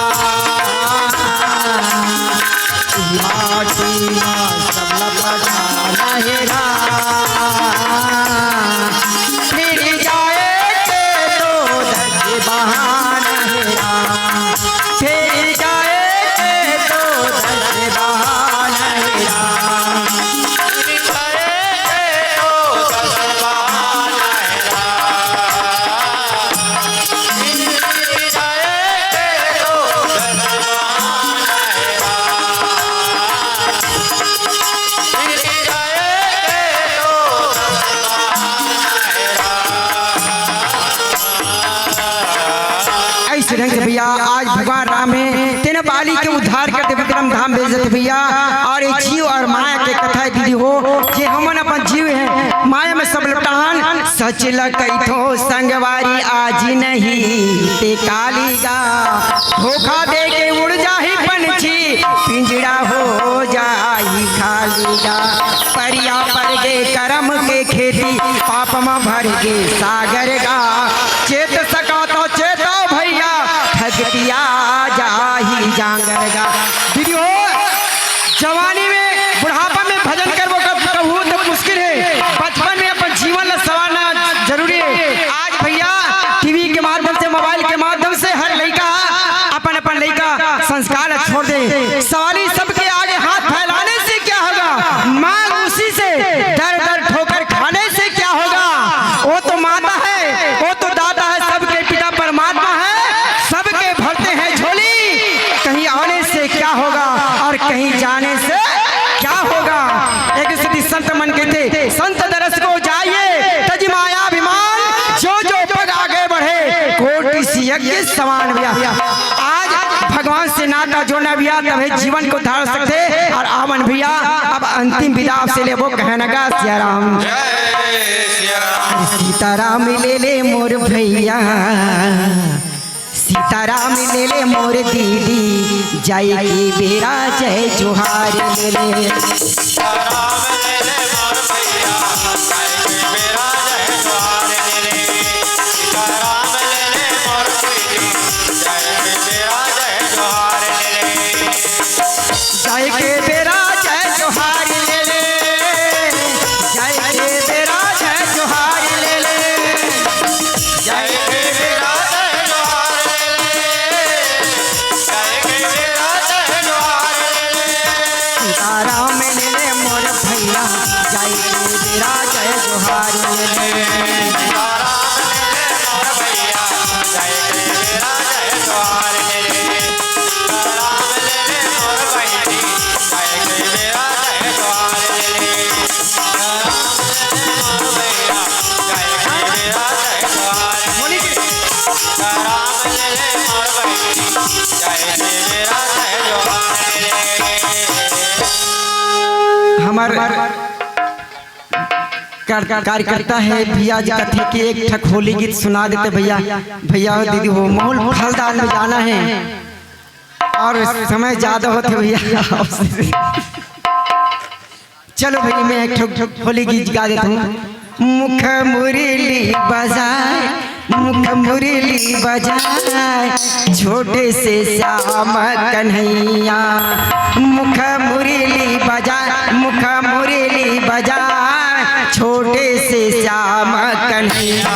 माटी मा सबला पठाना हे राम। फिर जाए के तो दस बहाना हे राम, फिर जाए के तो दस बहाना हे राम। ऐसे ढंग से भैया, आज भगवान राम हे तेन बाली के उद्धार कर दे, विक्रम धाम भेज देते भैया। और ये जीव और माया के कथा हे दीदी हो, जे हमन अपन जीव हे माया में सब लपटान। सच ल कहिथो संगवारी आज नहीं ते काली गा, धोखा दे के उड़ जाही पंछी पिंजड़ा हो जाही खाली गा। परिया पर गे करम के खेती, पाप म भर गे सागर गा। चेत सका तो चेतो भैया, ठग पिया जाही जांगर गा। दीदी हो, जवानी में, बुढ़ापा में भजन करबो कब कहू तो मुश्किल हे। बचपन में अपन जीवन ला संवारना जरूरी हे। आज भैया टीवी के माध्यम से, मोबाइल के माध्यम से हर लइका अपन अपन लइका संस्कार ला छोड़ दे। सवारी सबके आगे हाथ फैलाने से क्या होगा? मांग उसी से, दर दर ठोकर खाने से क्या होगा? वो तो माता है, वो तो दाता है, सबके पिता परमात्मा है, सबके भरते हैं झोली। कहीं आने से क्या होगा और कहीं जाने से क्या होगा? एक स्थिति संत मन कहिथे, संत दरस को जाइए, तजि मायाभिमान, जो जो पग आगे बढ़े, कोटि सिंह के समान भैया। आज भगवान से नाता जोड़ना भैया, तभे जीवन को धार सकथे। और आवन भैया, अब अंतिम विदा आपसे लेबो, कहना गा सिया राम। जय सिया राम। सीताराम ले ले मोर भैया, सीताराम ले ले मोर दीदी, जाए के बेरा जय जोहार ले ले। सीताराम ले ले मोर भैया, जाए के बेरा जय जोहार ले ले। सीताराम ले ले मोर दीदी, जाए के बेरा जय जोहार ले ले। जाए के बेरा जय जोहार ले ले, जाए के बेरा जय जोहार ले ले। जाए के बेरा जय जोहार ले ले, जाए के बेरा जय जोहार ले ले। सीताराम ले ले मोर भैया, जाए के बेरा जय जोहार ले ले। सीताराम ले ले मोर भैया, जाए के बेरा जय जोहार ले ले। सीताराम ले ले मोर बहिनी, जाए के बेरा जय जोहार ले ले। सीताराम ले ले मोर भैया, जाए के बेरा जय जोहार ले ले। सीताराम ले ले मोर बहिनी, जाए के बेरा जय जोहार ले ले। हमर कर-, कार्यकर्ता हे भैया जी, कथे कि एक ठक होली गीत सुना देते भैया। भैया हो, दीदी हो, माहौल फलदार में जाना हे और समय ज्यादा होथे भैया। चलो भैया, मैं एक ठक होली गीत गा देता हूँ। मुख मुरली बजाए, मुख मुरली बजाए, छोटे से श्याम कन्हैया। मुख मुरली बजाए, मुख मुरली बजाए, छोटे से श्याम कन्हैया।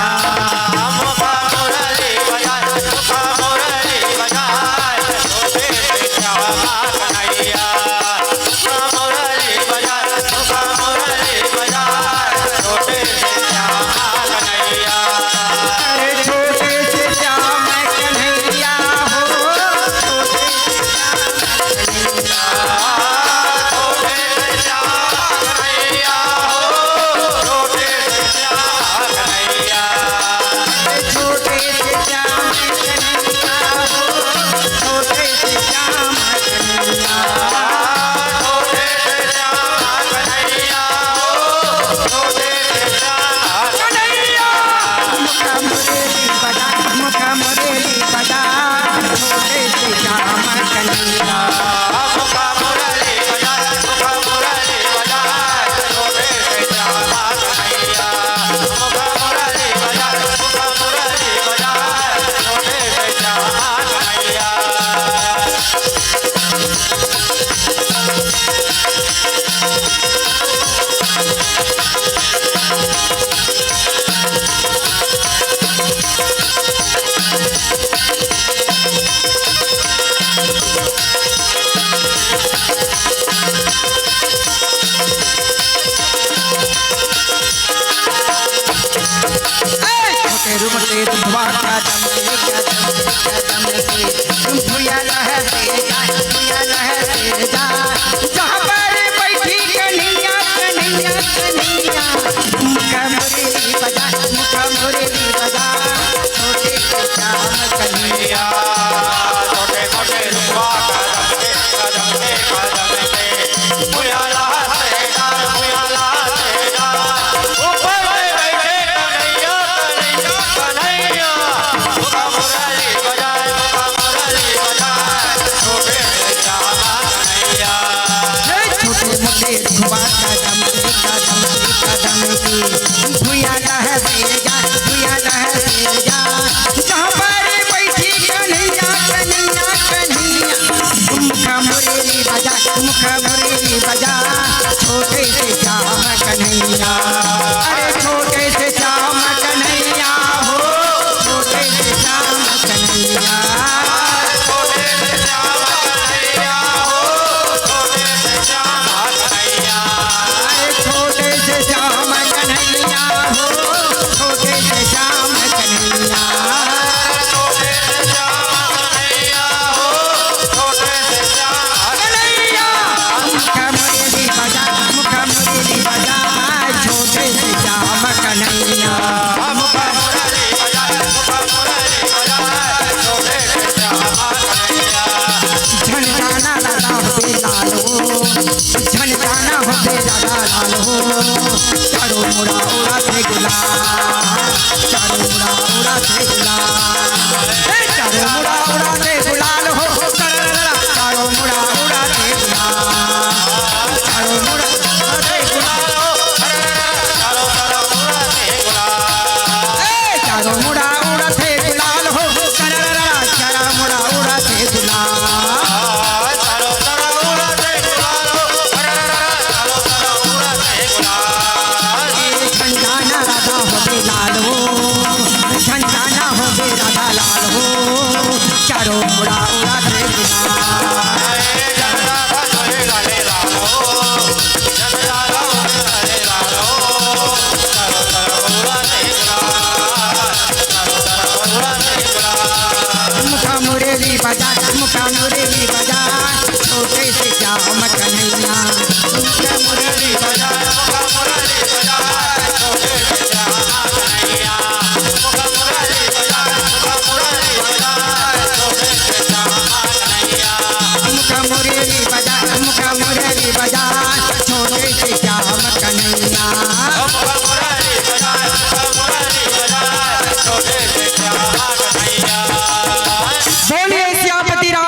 कदम से भुइयां लहरे जा, भुइयां लहरे जा। जहाँ पर बैठी कन्हैया, कन्हैया, कन्हैया, मुख मुरली बजा, मुख मुरली बजा। छोटे से श्याम कन्हैया। छोटे छोटे रुपवा कदम से, कदम से, कदम से। भुइयां लहरे जा, भुइयां लहरे जा। ऊपर में बैठे कन्हैया, कन्हैया, कन्हैया। मुख मुरली बजाए, मुख मुरली बजाए। छोटे से श्याम कन्हैया। हे छोटे मोटे रुपवा कदम से, कदम से, कदम से। भुइयां लहरे जा, भुइयां लहरे जा। जहाँ पर बैठी कन्हैया, कन्हैया, कन्हैया। मुख मुरली बजा, मुख मुरली बजा। छोटे से श्याम कन्हैया। अरे छोटे से श्याम कन्हैया हो, छोटे से श्याम कन्हैया। छोटे से श्याम कन्हैया हो, छोटे से श्याम कन्हैया। अरे छोटे से श्याम कन्हैया हो, छोटे से श्याम कन्हैया। छोटे से श्याम कन्हैया हो, छोटे से श्याम कन्हैया। मुख मुरली बजा, मुख मुरली बजा, छोटे से श्याम कन्हैया। मुख मुरली बजा, मुख मुरली बजा, छोटे से श्याम कन्हैया। झन जाना दादा हो बे लाल हो, झन जाना हो बे दादा लाल हो। चारों मुड़ा उड़ाथे गुलाल, चारों मुड़ा उड़ाथे गुलाल। ए, चारों मुड़ा उड़ाथे गुलाल हो, हो, चारों मुड़ा उड़ाथे गुलाल। चारों मुड़ा उड़ाथे गुलाल हो, ए, चारों मुड़ा उड़ाथे गुलाल हो, चारों मुड़ा उड़ाथे गुलाल। झंझाना राधा हो बे लाल हो, झंझाना हो बे राधा लाल हो। चारों मुड़ा उड़ाथे गुलाल। मुख मुरली बजा, मुख मुरली बजा, छोटे से श्याम कन्हैया। मुख मुरली बजा, मुख मुरली बजा, छोटे से श्याम कन्हैया। मुख मुरली बजा, मुख मुरली बजा, छोटे से श्याम कन्हैया। मुख मुरली बजा, मुख मुरली बजा, छोटे से श्याम कन्हैया। मुख मुरली बजा, मुख मुरली बजा, छोटे से श्याम कन्हैया। बोलिए सियापति राम